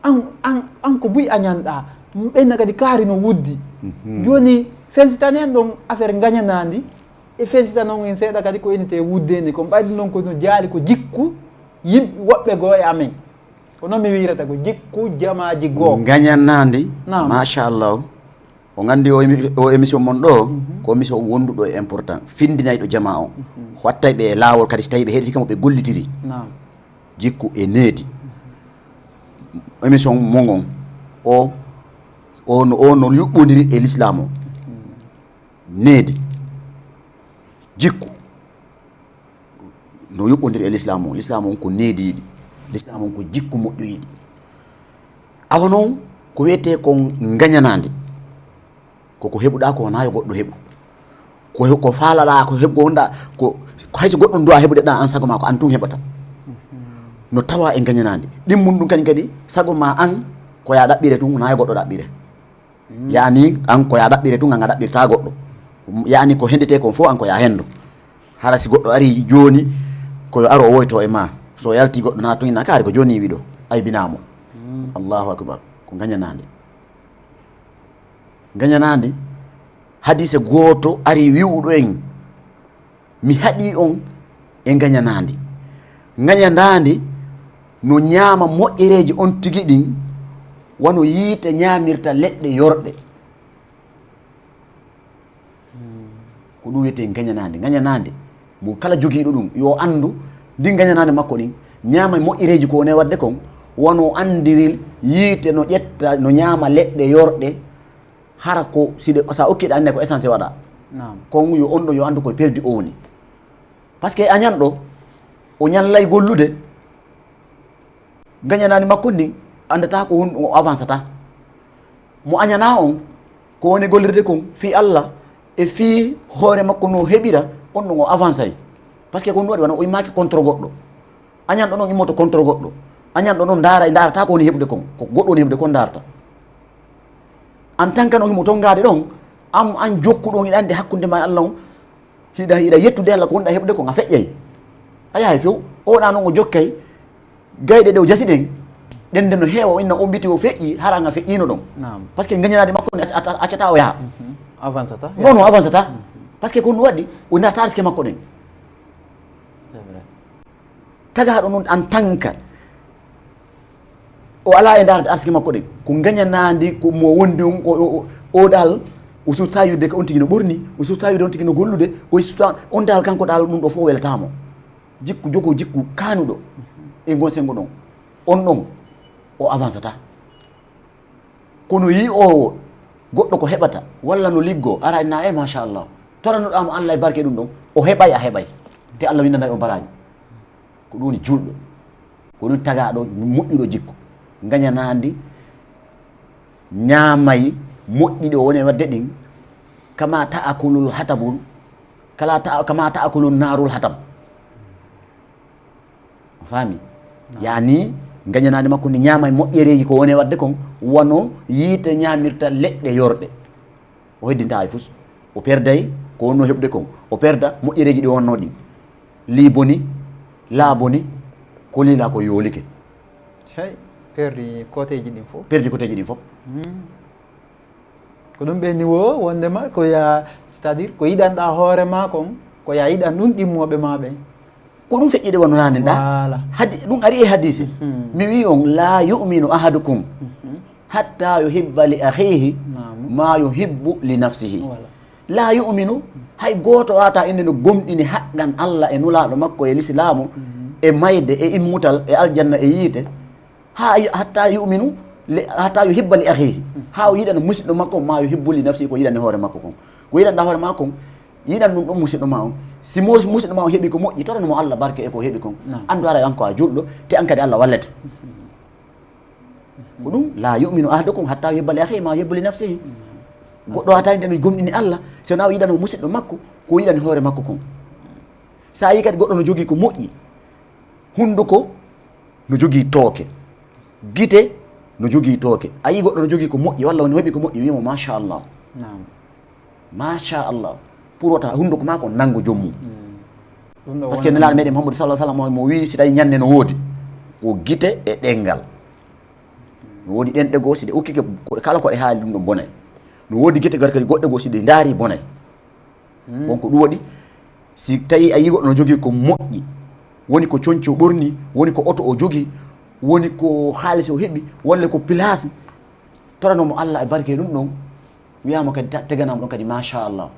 An, an, an ko buy añanɗaa, ɓenna kadi kaari no wuddi. Jooni fensitanen ɗon affaire ngañanaandi, e fensitanon en seeɗa kadi ko inete wuddeende kon, ɓayde noon ko no jaali ko jikku yimɓe woɓɓe goo e amen. Ko noon mi wiirata ko jikku jamaaji goo. Ngañanaandi. Naam. Machallah. O nganndi o émission mon ɗo ko émission wonduɗo e important, findinayɗo jamaa on, wattay ɓe e laawol kadi so tawi ɓe heɗitikamo ɓe gollitiri. Jikku e needi. Émission mon on o o no o no yuɓɓondiri e l'islam o. Needi, jikku no yuɓɓondiri e l'islam o. L'islam on ko neediiɗi, l'islam on ko jikku moƴƴoyiɗi. Awa noon ko wiyetee kon ngañanaande, koko heɓuɗaa ko wonaa yo goɗɗo heɓu. Ko he- ko faalaɗaa ko heɓu ko wonɗaa ko, ko hay so goɗɗo duwa heɓude ɗa an sago ma ko an tun heɓata. No tawa e ngañanaande ɗin mun ɗum kañum kadi sago ma an ko ya ɗaɓɓire tun wonaa yo goɗɗo ɗaɓɓire. Yani an ko ya ɗaɓɓire tun an a ɗaɓɓirta goɗɗo. Yani ko hendetee kon fof an ko ya hendo. Hara si goɗɗo ari jooni ko yo aro o woyto e ma, so yalti goɗɗo na tun ina kaari ko jooni wiɗo aybinamo. Allahu akbar. Ko ngañanaande. Ngañanaande. Hadise gooto ari wi'uɗo en mi haɗi on e ngañanaandi. Ngañandaandi no ñaama moƴƴereeji on tigi ɗin wano yiite ñaamirta leɗɗe yorɗe. Ko ɗum wiyetee ngañanaandi. Ngañanaandi mo kala jogiiɗo ɗum yo anndu ndin ngañanaandi makko ɗin Ñaama moƴƴereeji ko woni waɗde kon, wano anndiril yiite no ƴetta, no ñaama leɗɗe yorɗe, hara ko si ɗe, sa okki ɗe annde ko essence waɗa. Naam. Kon yo on ɗon yo anndu koye perdi o woni. Parce que añanɗo, o ñallay gollude, ngañanaani makko ndin, anndata ko honɗum o avancata. Mo añana on, ko woni gollirde kon, fii Allah, e fii hoore makko no heɓira, on ɗum o avancay. Parce que ko ɗum waɗi wano o immaaki contre goɗɗo. Añanɗo non immoto contre goɗɗo. Añanɗo non ndaara, ndaarata ko woni heɓude kon. Ko goɗɗo woni heɓude kon ndaarata. En tant que no himo tongaade ɗon, am an jokkuɗo on, iɗa anndi hakkunde ma e Allah on, hiɗa, hiɗa yettude Allah ko wonɗa heɓude kon, a feƴƴay. A yahay few. Oɗa non o jokkay, gayɗe ɗe o jasi ɗen, ɗen nde no heewa, o inna on biti o feƴƴi, hara nga feƴƴino ɗon. Naam. Parce que ngañanaade makko ne, a, a, a, accata o yaha. Mhm. Avancata. Non, non, avancata. Mhm. Parce que ko ɗum waɗi, o narta riske makko ɗen. C'est vrai. Tagaaɗo noon en tant que o alaa e ndaarde arsike makko ɗen, ko ngañanaandi, ko mo wondi on, o, o, o, o dal, o suuta yidde ko on tigi no ɓorni, o suuta yidde on tigi no gollude, o suuta on dal, kanko dal ɗum ɗo fof welataamo. Jikku, jogoo jikku kaanuɗo e ngon senngo ɗon. On ɗon, o avancata. Kono yi'oowo goɗɗo ko heɓata, walla no liggoo, ara inna, "E, machallah, toranoɗaa mo Allah e barke ɗum ɗon." O heɓay, a heɓay. Te Allah windanay on baraaji. Ko ɗum woni julɗo. Ko ɗum tagaaɗo, moƴƴuɗo jikku. Ngañanaandi, ñaamay, moƴƴi ɗo woni e waɗde ɗin. Kama ta'kulul hatabul, kala ta-, kama ta'kulun naarul hatab. A faami? Naam. Yaani, ngañanaande makko ndi ñaamay moƴƴereeji ko woni e waɗde kon, wano yiite ñaamirta leɗɗe yorɗe. O heddinta hay fus. O perday ko wonno heɓde kon. O perda moƴƴereeji ɗi wonno ɗin. Lii boni, laa boni, ko liilaa ko yoolike. Sey, perdi koteeji ɗin fof. Perdi koteeji ɗin fof. Hmm. Ko ɗum ɓe niwo wondema ko ya, c'est-à-dire ko yiɗanɗa hoore ma kon, ko ya yiɗan ɗum ɗimmooɓe ma ɓen. Ko ɗum feƴƴude wano naanen ɗa. Voilà. Hadi-, ɗum ari e hadise. Mhm. Mi wi on, "La yu'minu ahadukum Mhm. hatta yuhibba li akhihi Naam. ma yuhibbu li nafsihi." Voilà. "La yu'minu", hay gooto wata innde no gomɗini haqqan Allah e nulaaɗo makko e lislaamu, Mhm. e mayde, e immutal, e aljanna, e yiite. Ha yu-, hatta yu'minu li, hatta yuhibba li akhihi. Haa o yiɗana musiɗɗo makko, ma yuhibbu li nafsihi, ko yiɗani hoore makko kon. Ko yiɗanɗa hoore makko kon, yiɗan ɗum ɗum musiɗɗo ma on. Si mo-, musiɗɗo ma on heɓi ko moƴƴi, torano mo Allah barke e ko heɓi kon. Naam. Anndu haray an ko a julɗo, te an kadi Allah wallete. Ko ɗum, "La yu'minu ahadukum hatta yuhibba li akhihi ma yuhibbu li nafsihi." Goɗɗo wata innde no gomɗini Allah, si wona o yiɗano musiɗɗo makko, ko yiɗani hoore makko kon. Sa yi kadi goɗɗo no jogii ko moƴƴi, hunduko no jogii tooke. Gite no jogii tooke. A yii goɗɗo no jogii ko moƴƴi, walla woni heɓi ko moƴƴi, wiimo, "Machallah." Naam. Machallah. Pour wata hunduko maa ko nanngo joom mum. Mm. Ɗum ɗo Parce que wonani Nelaaɗo meɗen Muhammadu sallallahu alaihi wasallam mo wii, si tawi ñande no woodi, ko gite e ɗenngal. No woodi ɗenɗe goo, si ɗe ukkike, ko, kala ko ɗe haali ɗum ɗo bonay. No woodi gite gar kadi goɗɗe goo, si ɗe ndaari bonay. Hmm. Bon, ko ɗum waɗi, si tawi a yii goɗɗo no jogii ko moƴƴi, woni ko conci o ɓorni, woni ko oto o jogii, woni ko haalis o heɓi, walla ko pilaasi, torano mo Allah e barke ɗum ɗon, wiyaama kadi ta-, teganaa mo ɗon kadi, machallah.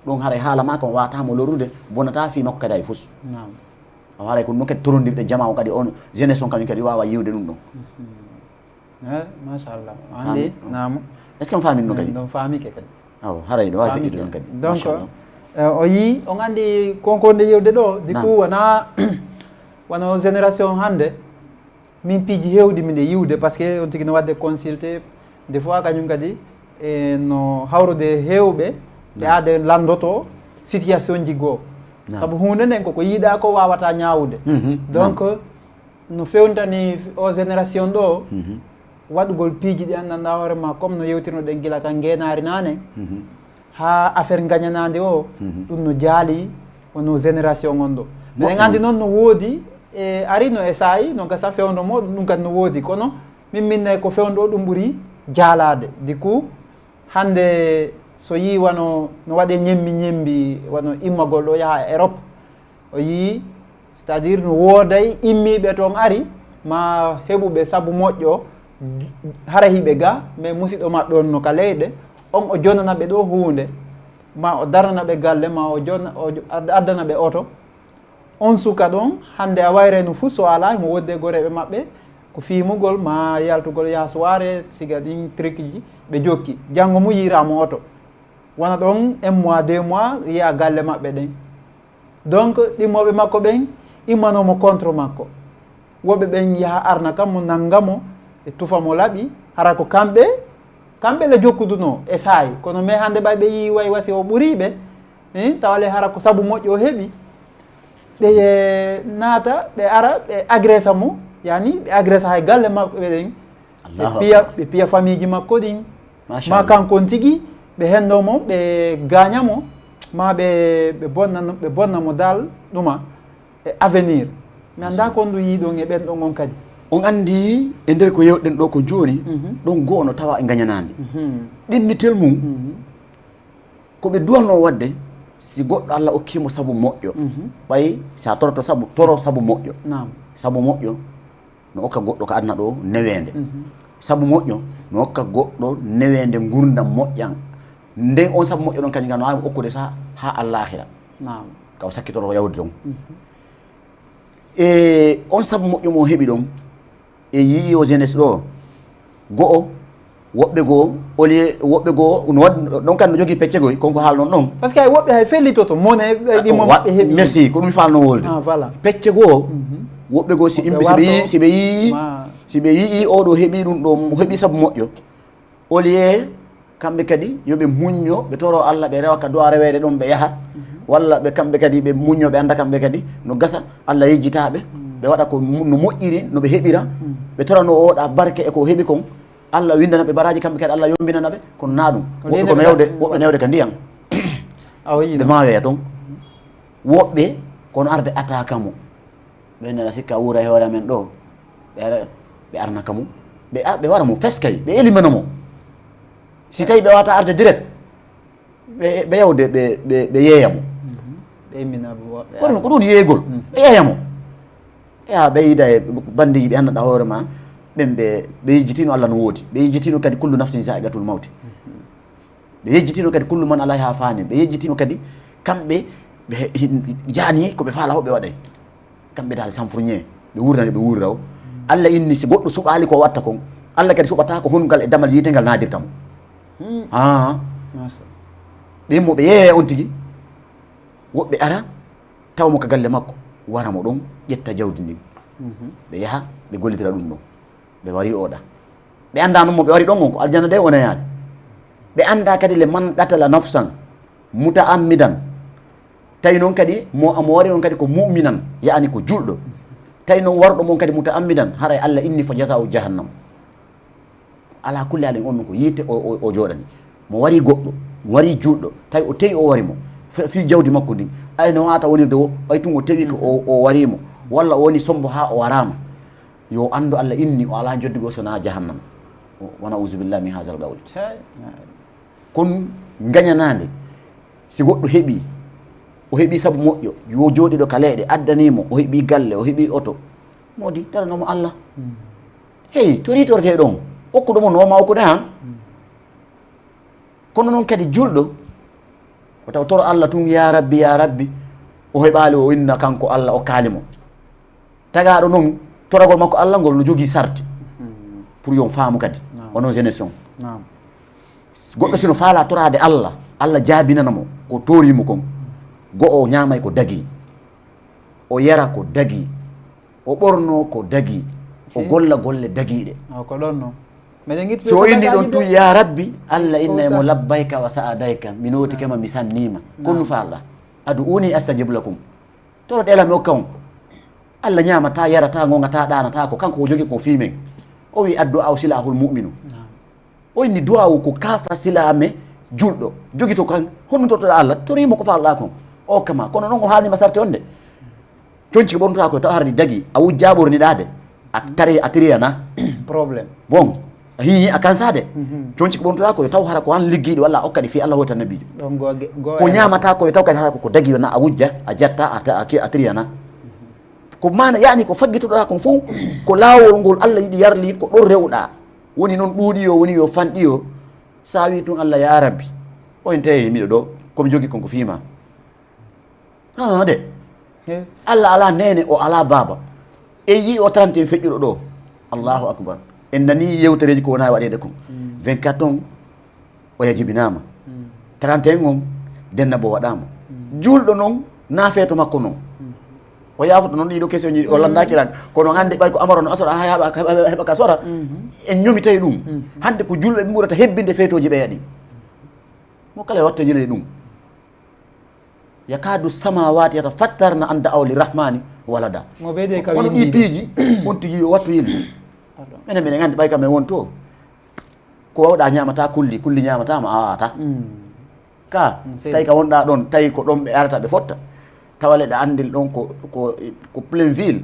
Ɗon haray haala maa kon waata mo lorrude, bonataa fii makko kadi hay fus. Naam. O haray ko ɗum ɗon kadi torondirɗe jamaa o kadi, on jeunesse on kañum kadi waawa yiwde ɗum ɗon. Mhm. Eh, machallah. A Faami? Anndi, naam. Est-ce que on faami ɗum ɗon kadi? Ɗon faami ke kadi. Awa, haray ɗo waawi Faami feƴƴude ke. Ɗon kadi. Donc, machallah. Eh, o yii, on anndi konko nde yewde ɗo, du Naam. coup, wona, wano génération hannde, min piiji heewɗi miɗe yiwde, parce que on tigi no waɗde consulté, des fois kañum kadi, e no hawrude heewɓe, e Naam. aade lanndoto situation ji goo. Naam. Sabu huunde nden koko yiɗaa ko waawata ñaawude. Mhm. Donc, Naam. no fewntani o génération ɗo, Mhm. waɗugol piiji ɗi anndanɗaa hoore ma, comme no yewtirnoɗen gila kan ngeenaari naane, Mhm. haa affaire ngañanaande o, Mhm. ɗum no jaali wano génération on ɗo. Moƴƴi. Eɗen anndi noon no woodi, e ari no e saa'i, no gasa fewndo mo, ɗum kadi no woodi. Kono min minnay ko fewndo o ɗum ɓuri jaalaade. Du coup, hannde so yii wano no waɗee ñembi ñembi, wano immagol ɗo yaha e Europe, o yii, c'est-à-dire no wooday immiiɓe toon ari, ma heɓuɓe sabu moƴƴo, hara hiɓe ga, mais musiɗɗo maɓɓe on no ka leyɗe, on o jonana ɓe ɗo huunde, ma o darana ɓe galle, ma o jona-, o jo-, ad-, addana ɓe oto, On suka ɗon, hannde a wayray no fuu so alaa, himo woodi e goreeɓe maɓɓe, ko fiimugol maa yaltugol yaha soirée, siga ɗin trikji ɓe jokki. Janngo mu yiiraa mo oto. Wona ɗon un mois, deux mois, yi'a galle maɓɓe ɗen. Donc, ɗimmooɓe makko ɓen immanoo mo contre makko. Woɓɓe ɓen yaha arna kam mo, nannga mo, ɓe tufa mo laɓi, hara ko kamɓe, kamɓe le jokkudunoo e saayi. Kono mais hannde ɓay ɓe yii way wasi o ɓurii ɓe, hein, tawa le hara ko sabu moƴƴo o heɓi. Ɓe naata, ɓe ara, ɓe agressa mo, yani ɓe agressa hay galle maɓɓe ɗen. Ɓe Allahu piya, akbar. Ɓe piya famille ji makko ɗin. Masha Ma Allah. Kanko on tigi, ɓe henndo mo, ɓe gaaña mo, ma ɓe, ɓe bonna, ɓe bonna mo dal ɗuma e avenir. Mi anndaa ko on ɗum yii ɗon e ɓen ɗon on kadi. On anndi e nder ko yewɗen ɗo ko jooni, Mhm. Ɗon go'o no tawa e ngañanaandi. Mhm. Ɗimmitel mum, Mhm. Ko ɓe duwanoo waɗde, si goɗɗo Allah okkii mo sabu moƴƴo, Mhm. Ɓay si a toroto sabu, toro sabu moƴƴo. Naam. Sabu moƴƴo no okka goɗɗo ka aduna ɗo neweende. Mhm. Sabu moƴƴo no okka goɗɗo neweende ngurndan moƴƴan. Nden on sabu moƴƴo ɗon kañum ngan no waawi okkude sa haa Allaakhira. Naam. Ka o sakkitoro yawde ton. Mhm. E on sabu moƴƴo mo o heɓi ɗon, e yi'i o jeunesse ɗo, go'o, woɓɓe goo, au lieu, woɓɓe goo, no waɗ-, ɗon kan no jogii pecce goy, kon ko haalnon ɗon. Parce que hay woɓɓe hay fellitoto, mone, ɓe ɗimo maɓɓe heɓi. Merci, ko ɗum mi faalno wolde. Ah, voilà. Pecce goo, Mhm. Woɓɓe goo, si Woɓɓe imɓe, si ɓe warto. Yi'i, si ɓe yi'i, Ma. Si ɓe yi'i oɗo heɓi ɗum ɗo, heɓi sabu moƴƴo. Au lieu kamɓe kadi yo ɓe muñño, ɓe toro Allah, ɓe rewa ka du'a reweede ɗum, ɓe yaha. Mhm. Walla ɓe kamɓe kadi ɓe muñño, ɓe annda kamɓe kadi no gasa, Allah yejjita ɓe. Mhm. Ɓe waɗa ko mu-, no moƴƴiri, no ɓe heɓira. Mhm. Ɓe torano oɗa barke e ko heɓi kon. Allah windana ɓe baraaji, kamɓe kadi Allah yombinana ɓe. Kono na ɗum. Kono Woɓɓe yimɓe kono ɓe yawde, ka-, woɓɓe newde ka ndiyan. Awa yiino. Ɓe maayoya ton. Woɓɓe kono arde ataka mo. Ɓe nana sikka wuura e hoore amen ɗo. Ɓe ara, ɓe arna ka mum. Ɓe a-, ɓe wara mo feskay, ɓe elimana mo. Si tawi ɓe wata arde direct, ɓe, ɓe yawde, ɓe, ɓe, ɓe yeeya mo. Mhm. Ɓe immina mo, ɓe Ko ɗum, ara. Ko ɗum yeeygol. Mhm. Ɓe yeeya mo. E a ɓeyda e banndeeji ɓe annduɗa hoore ma, ɓen ɓe, ɓe yejjitino Allah no woodi. Ɓe yejjitino kadi kullu nafsin zaiqatul mawti. Mhm. Ɓe yejjitino kadi kullu man alayha fanin. Ɓe yejjitino kadi kamɓe ɓe he-, hin-, jaani ko ɓe faala fof ɓe waɗay. Kamɓe dal samfurñe, ɓe wuurani ɓe wuurira o. Allah inni si goɗɗo suɓaali ko watta kon, Allah kadi suɓata ko hongal e damal yiite ngal naadirta mo. Hmm. Ah. Masha. Ɓe mo ɓe yeeya on tigi, woɓɓe ara, tawa mo ka galle makko, wara mo ɗon, ƴetta jawdi ndin. Mhm. Ɓe yaha, ɓe gollitira ɗum ɗon. Ɓe wari oɗa. Ɓe annda noon mo ɓe wari ɗon on ko aljanna de o nayaade. Ɓe annda kadi le man qatala nafsan muta'ammidan. Tawi noon kadi mo, mo wari noon kadi ko mu'minan, yaani ko julɗo. Tawi noon warɗo mon kadi muta'ammidan, haray Allah inni fa jazaa'u jahannam. Ala kulli haalin on noon ko yiite o, o, o jooɗani. Mo wari goɗɗo, mo wari julɗo, tawi o tewi o wari mo. Fe-, fii jawdi makko ndin. Ay no wata wonirde o, ɓay tun o tewi ko o, o wari mo. Walla o woni sombo haa o waraama. Yo anndu Allah inni o alaa njoddi goo so naa jahannama. O, wa na'uzu billahi min hazal qawli. Cey. Kon ngañanaande, si goɗɗo heɓi, o heɓi sabu moƴƴo, yo jooɗiɗo ka leyɗe, addanii mo, o heɓi galle, o heɓi oto. Moodi, tarano mo Allah. Hmm. Hey, to riitortee ɗon, okkuɗo mo no ma okkude han. Hmm. Kono noon kadi julɗo, o taw toro Allah tun, "Ya Rabbi, ya Rabbi," o heɓaali, o inna kanko Allah, o kaali mo. Tagaaɗo noon, toragol makko Allah ngol no jogii sarti. Hmm. Pour yo on faamu kadi. Naam. Onon jeunesse on. Naam. Goɗɗo sino faala toraade Allah, Allah jaabinana mo ko torii mo kon. Go'o o ñaamay ko dagii. O yara ko dagii. O ɓorno ko dagii. O He. Golla golle dagiiɗe. Awa ko ɗon non. Meɗen ngiɗi So o ɓe inni ɗon sadakaaji tun, de. "Ya Rabbi," Allah innay mo, "Labbayka wa sa'adayka, mi nootike ma, mi sanniima. Naam. Konu faalɗa. Ad'uuni astajib lakum. Toro ɗela mi okka on." Allah ñaamataa, yarataa, ŋoŋataa, ɗaanataa ko kanko o jogi ko fii men. O wi, "Addu'aa'u silaahul mu'minu." Naam. O inni duwaawu ko kaafa silaame julɗo. Jogito kan, honno tortoɗaa Allah? Toriimo ko faalɗaa kon. O kama, kono non o haalnima sarti on de. Conci ko ɓornotoɗaa ko taw harani dagi, a wujjaa ɓorniɗaa de. A tari, a tiriyana. Problème. Bon, a hiñi a kansaa de. Mhm. Conci ko ɓornotoɗaa ko taw hara ko an liggiiɗo walla a okkaɗi fii Allah hoota nabiijo. Ɗon go ge-, go Ko e ñaamataa ko taw kadi hara ko, ko dagi wona a wujja, a jatta, a ta-, a ki-, a tiriyana. Ko maana, yaani ko faggitoɗaa kon fof, ko laawol ngol Allah yiɗi yarli, ko ɗon rewɗaa. Woni noon ɗuuɗi yo, woni yo fanɗi yo. Sa wi tun Allah, "Ya Rabbi, o en tawi miɗo ɗo, ko mi jogi kon ko fii ma." Ah, de. Allah alaa neene, o alaa baaba. En yii o trente et un feƴƴuɗo ɗo. Allahu akbar. En nanii yewtereeji ko wona waɗeede kon. Vingt-quatre on, o yajibinaama. Trente et un on, denna bo waɗaama. Juulɗo non, na feeto makko non. O yaafoto non ɗiɗo question ji, o lanndaaki lan. Kono on anndi ɓay ko amaro no asora, hay haɓa, heɓa, heɓa ka sora. En ñomitay ɗum. Hannde ko juulɓe ɓe ɓurata hebbinde feetooji ɓeya ɗin. Mo kala e watta yilay ɗum. Yakadu samawati yatafattarna an da'aw lirrahmani walada. Mo ɓeyde ka Kono ɗi winndi. Piiji, on tigi yo wattu yilde. Pardon. Minen, minen anndi ɓay kam en won to. Ko wawɗa ñamata kulli, kulli ñamata ma awata. Ka, Mm, so tawi ka wonɗa ɗon, tawi ko ɗon ɓe arata ɓe fotta. Tawa le ɗa anndil ɗon ko, ko, ko plein ville.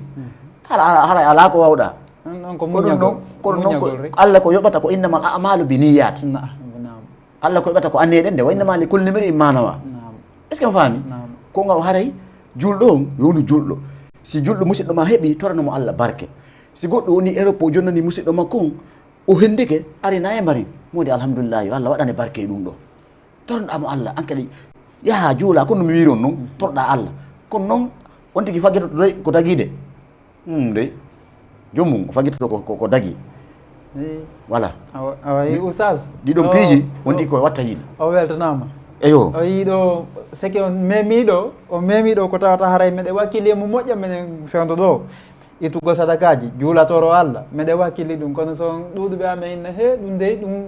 Hara, hara, hara ala ko wawɗa. On, on ko Ko ɗum muññagol. Ɗon, kono noon ko Muññagol rek. Allah ko yoɓata ko innamal a'malu bi niyyat. Na-, naam. Allah ko yoɓata ko anniyee ɗen de, wa innama li kulli mri'in ma nawa. Naam. Est-ce que on faami? Naam. Ko ngaw haray juulɗo on, yo wonu juulɗo. Si juulɗo musiɗɗo ma heɓi, torano mo Allah barke. Si goɗɗo woni Europe, o jonnani musiɗɗo makko on, o hendike, ari na e mbari. Mo di alhamdulillah, yo Allah waɗane barke e ɗum ɗo. Tornoɗa mo Allah, an kadi yaha juula, kono no mi wiiri on non, torɗa Allah. Kono non, on tigi faggitoto dey ko dagii de. Hmm, dey. Joomum, o faggitoto ko, ko, ko dagii. Eyi. Voilà. Awa, awa, e oustaz. Ɗiɗon O, piiji, on o, tigi ko watta yiide. O weltanaama. Eyo. O yii ɗo, seke on memi ɗo, o memi ɗo ko tawata haray meɗe wakkili e mo moƴƴa, meɗen fewndo ɗo. Ittugo sadakaaji, juulatoro Allah, meɗe wakkili ɗum. Kono so on ɗuuɗuɓe amen inna, he, ɗum dey, ɗum,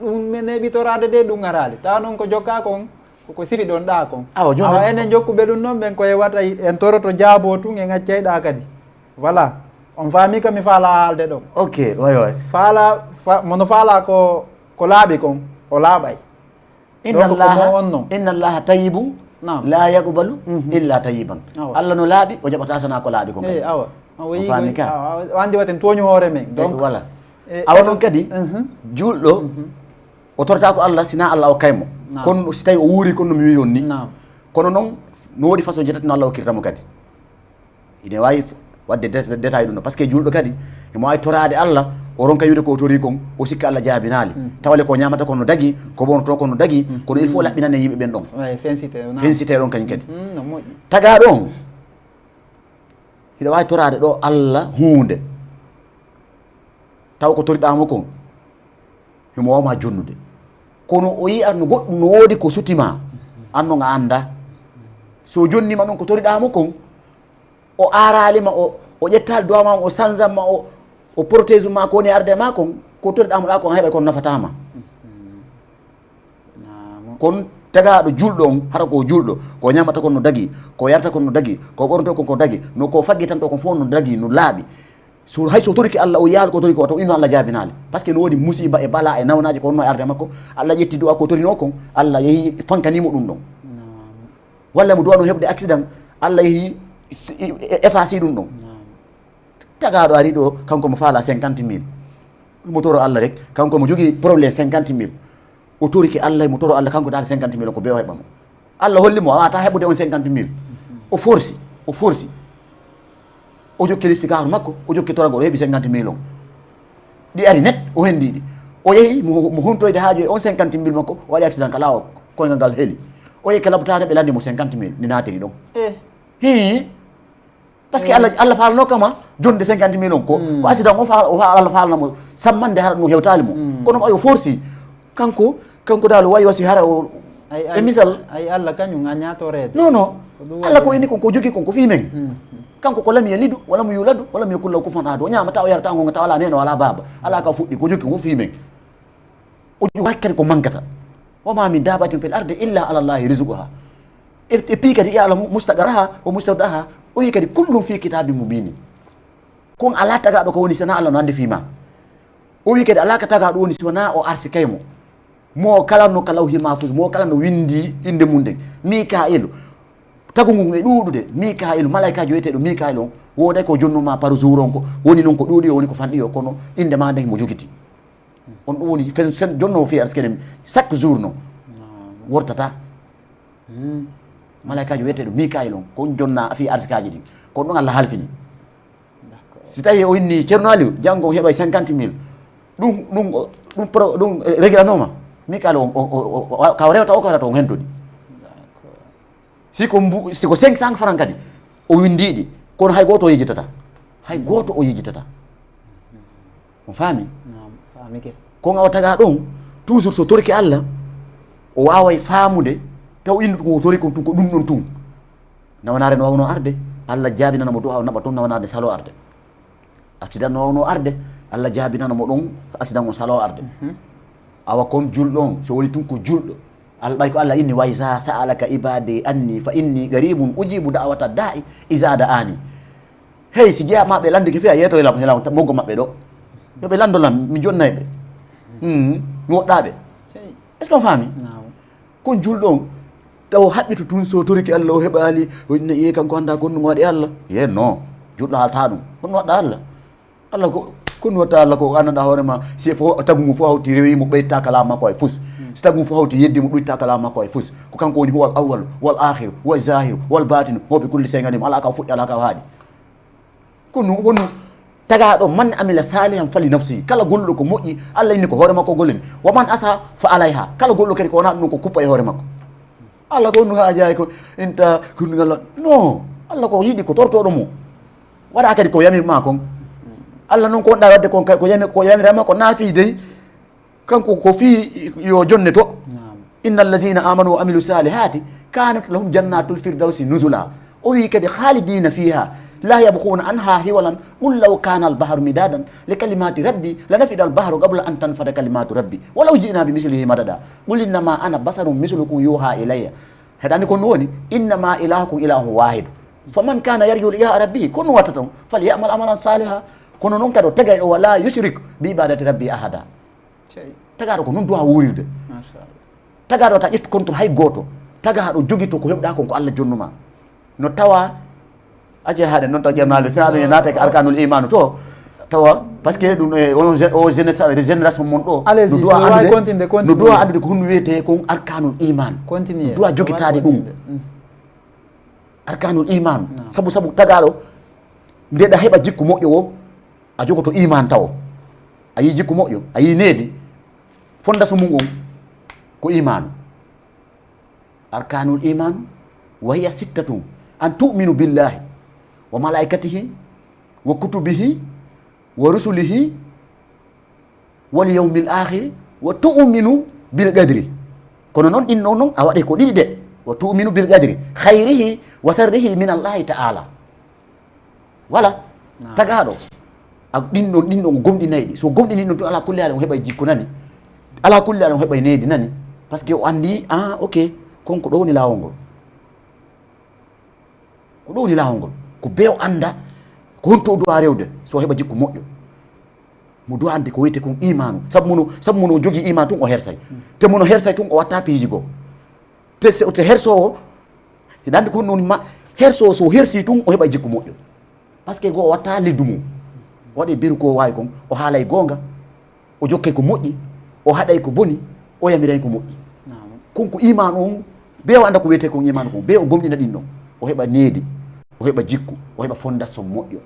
ɗum men heɓitoraade de, ɗum araali. Tawa noon ko jokkaa kon, ko, ko sifi ɗon ɗaa kon. Awa, jooni Awa, enen jokkuɓe ɗum noon, ɓen ko e wata en toroto jaaboo tun, en accay ɗaa kadi. Voilà. On faami ka mi faala haalde ɗon. Ok, way, way. Faala, fa-, mono faala ko, ko laaɓi kon, o laaɓay. Inna Donc, ko Allaha, mo on non. Inna Allaha tayyibun Naam. La yaqbalu Mhm. illa tayyiban. Awa. Allah no laaɓi, o jaɓata sana ko laaɓi ko Eh, kadi. Awa. Awa, On yi faami ko, ka? Awa, awa, o anndi waten tooñu hoore men. Eh, Donc, voilà. eh, Awa eh, noon kadi, mhm. Juulɗo, Mhm. o torata ko Allah, sina Allah o kaymo. Naam. Kono si tawi o wuuri kono no mi wiiri on ni. Naam. Kono noon, no woodi façon ji tati no Allah o kirta mo kadi. Ine waawi f-, waɗde dé-, détail ɗum ɗo. Parce que juulɗo kadi, imo waawi toraade Allah, o ronka wiide ko o torii kon, o sikka Allah jaabinaali. Mm. Tawa le ko ñaamata kon no dagi, ko ɓornoto kon no dagi, Mm. kono il faut Mm. laɓɓinane yimɓe ɓen ɗon. Ouais, fensite, naam. Fensite ɗon kañum kadi. Mm, no moƴƴi. Tagaaɗo on, hiɗa waawi toraade ɗo Allah huunde. Taw ko toriɗaa mo kon, himo waawma jonnude. Kono o yi'at no goɗɗum no woodi ko suti ma, an non a anndaa. So o jonni ma non ko toriɗaa mo kon, o aaraali ma, o, o ƴettaali duwaa ma on, o sanzan ma, o, o protège ma ko woni arde ma kon, ko toriɗaa mo ɗaa kon a heɓay kon nafataa ma. Naam. Kon tagaaɗo juulɗo on, hara ko juulɗo, ko ñaamata kon no dagi, ko yarta kon no dagi, ko ɓornoto kon ko dagi, no ko faggitanto kon fof no dagi, no laaɓi. So, hay so torike Allah, o yaal ko torike o, taw inno Allah jaabinaali. Parce que no woodi musiba e bala e nawnaaji ko wonno e arde makko, Allah ƴetti du'a ko torino kon, Allah yehi fankani mo ɗum ɗon. Naam. Walla mo duwano heɓde accident, Allah yehi s-, e-, e-, effacé ɗum ɗon. Naam. Tagaaɗo ari ɗo, kanko mo faala cinquante mille. Mo toro Allah rek, kanko mo jogii problème cinquante mille. O torike Allah, mo toro Allah, kanko daal cinquante mille ko be o heɓa mo. Allah holli mo, a wata heɓude on cinquante mille. O forsi, o forsi. O jokki listikaaru makko, o jokki toragol, o heɓi cinquante mille on. Ɗi ari net, o hendi ɗi. O yehi, mo, mo huntoyde haaju e on cinquante mille makko, o waɗi accident ka laawol, koyngal ngal heli. O yehi ka labutaare, ɓe landi mo cinquante mille, ni naatiri ɗon. Eh. Hii. Parce que Allah, Allah faalno kama jonde cinquante mille on ko, Mm. ko accident o faal-, o faal-, Allah faalna mo sammande hara ɗum hewtaali mo. Mm. Kono ayo forsi, kanko, kanko daal o wayi wasi hara o, Ay, e ay, misal. Ay Allah kañum a ñaatoreede. Non, non. Ko ɗum Allah ko waɗi. Inni kon, ko jogi kon, ko fii men. Mm. Kanko ko lam yalidu, wa lam yuladu, wa lam yakul lahu kufuwan ahad. O ñaamata, o yarata, o ngongata, wala neene, wala baaba. Ala ka fuɗɗi, ko jogi kon, ko fii men. O jogi hakkere ko mankata. Wa ma min dabbatin fil ardi illa ala Allahi rizquha. E, e pii kadi, ya'lamu mustaqarraha wa mustawda'aha. O wi kadi, kullun fi kitabin mubin. Kon ala tagaaɗo ko woni sana Allah no andi fii ma. O wi kadi, ala ka tagaaɗo woni si wona o arsikay mo. Mo kala no ka lawhil mahfuz, mo kala no windi inde mum nden. Mika'ilu. Tagu ngun e ɗuuɗude. Mika'ilu, malaikaajo wiyeteeɗo Mika'ilu on. Wonay ko jonnuma par jour on ko. Woni non ko ɗuuɗi o, woni ko fanɗi o, kono inde ma nden mo jogiti. On ɗum woni fen, fen jonno o fiya askene chaque jour non. Naam. Wortata. Hmm. Malaikaajo wiyeteeɗo Mikail on, ko on jonna fiya arsikaaji ɗin. Ko on ɗum Allah halfini. D'accord. Si tawi o inni Ceerno Aliou, janngo o heɓay cinquante mille. Ɗum, ɗum, ɗum pro-, ɗum, eh, regilanoma. Mikail o, o, o, o, o, ka o rewta o, ka o rewta on hentuɗi. D'accord. Si ko mbu-, si ko cinq cents francs kadi, O winndi ɗi, kono hay gooto o yejjitata. Hay gooto o yejjitata. On faami? Naam, faamike. Kon awa tagaa ɗon, toujours so torike Allah, o waaway faamude, taw inndu ko o tori kon tun, ko ɗum ɗon tun. Nawanaare no waawno arde, Allah jaabinana mo du'a, o naɓa ton nawanaare salo arde. Accident no waawno arde, Allah jaabinana mo ɗon, accident on salo arde. Mhm. Awa kon julɗo on, so woni tun ko julɗo, Al-, ɓay ko Allah inni, "Wa iza sa'alaka ibadi anni fa inni qaribun ujibu da'wata da'i iza da'ani." Hey, si jeyaa maɓɓe landike fiya yeeto e lam, e lam, moggo maɓɓe ɗo. Yo ɓe lando lam, mi jonnay ɓe. Hmm, mi woɗɗaa ɓe. Sey. Est-ce que on faami? Naam. Kon julɗo on, taw haɓɓitu tun so torike Allah, o heɓaali, o inna, "Iye, kanko anndaa kon no waɗi Allah." Ye, non. Julɗo haaltaa ɗum. Kono waɗɗa Allah. Allah ko, kono watta Allah ko anndanɗaa hoore ma, si fof tagu ngu fof hawti rewi mo ɓeyta kala makko ay fus. Si tagu ngu fof hawti yeddi mo ɗuyta kala makko ay fus. Ko kanko woni huwal awwal, wal akhiru, wal zahiru, wal batinu, huwa bi kulli shay'in alim. Alaa ka o fuɗɗi, alaa ka o haaɗi. Kono, kono tagaaɗo, "Man amila salihan fali nafsi." Kala golluɗo ko moƴƴi, Allah inni ko hoore makko gollini. "Wa man asa fa alayha." Kala golluɗo kadi ko wonaa ɗum ko kuppa e hoore makko. Allah ko honɗum haajaaji ko inta kurngal. No. Allah ko yiɗi ko tortoɗo mo. Waɗa kadi ko yamir ma kon. Allah non ko wonɗa wadde kon kay ko yami-, ko yamira ma ko naafi dey. Kanko ko fii yo jonne to. Naam. "Innal lazina amanu wa amilu salihati kanat lahum jannatul firdausi nuzula." O wi kadi, "Khalidina fiha la yabghuna anha hiwalan. Qul law kana al bahru midadan li kalimati rabbi lanafida al bahru qabla an tanfada kalimatu rabbi. Walaw ji'na bi mislihi madada. Qul innama ana basharun mislukum yuha ilayya." Heɗani ko no woni, "Innama ilahukum ilahu wahid. Faman kana yarju liqa rabbihi." Kono watta ton, "Falyamal amalan saliha." Kono non kadi o tagay o, "Wala yushrik bi ibadati rabbi ahada." Cey. Tagaaɗo ko non du'a wuurirde. Machallah. Tagaaɗo ta ƴettu contre hay gooto. Tagaaɗo jogito ko heɓɗa kon ko Allah jonnuma. No tawa, aje haɗe non taw Ceerno Ali, si aɗa naata ko arkanul imanu to, tawa, parce que ɗum, e, on je-, o jeunesse, génération mon ɗo, Allez-y, no du'a si wawi anndude, continuer, no du'a continuer. Anndude ko honno wiyete kon arkanul iman. Continuer. No du'a jogitaade ɗum. Continuer. Mm. Arkanul iman. Naam. Sabu, sabu tagaaɗo, nde ɗa heɓa jikku moƴƴo o, a jogoto iman tawo. A yi jikku moƴƴo, a yi needi. Fondation mum on ko imanu. Arkanul iman, wa hiya sittatun. An tu'minu billahi, wa malaikatihi, wa kutubihi, wa rusulihi, wal yawmil akhiri, wa tu'minu bil qadri. Kono non ɗin non, non a waɗi ko ɗiɗi de. Wa tu'minu bil qadri khayrihi wa sharrihi min Allahi ta'ala. Wala. Naam. Tagaaɗo. A, ɗin ɗon, ɗin ɗon o gomɗinay ɗi. So gomɗini ɗum tun, ala kulli haalin o heɓay jikku nani. Ala kulli haalin o heɓay needi nani. Parce que o anndi, ah, ok, kon ko ɗo woni laawol ngol. Ko ɗo woni laawol ngol. Ko bee o annda ko honto o du'a rewde so o heɓa jikku moƴƴo. Mo du'a annde ko wiyete kon imaanu. Sabu mo no, sabu mo no jogii imaanu tun o hersay. Hmm. Te mo no hersay tun o watta piiji goo. Te se, te hersoowo, hiɗa anndi ko honno woni ma, hersoowo so hersi tun o heɓa jikku moƴƴo. Parce que goo o watta liddu mum. O waɗi beru ko o waawi kon, o haalay goonga, o jokkay ko moƴƴi, o haɗay ko boni, o yamiray ko moƴƴi. Naam. Kon ko imaanu on, bee o annda ko wiyetee kon imaanu kon, bee o gomɗina ɗin ɗon. O heɓa needi, o heɓa jikku, o heɓa fondation moƴƴo.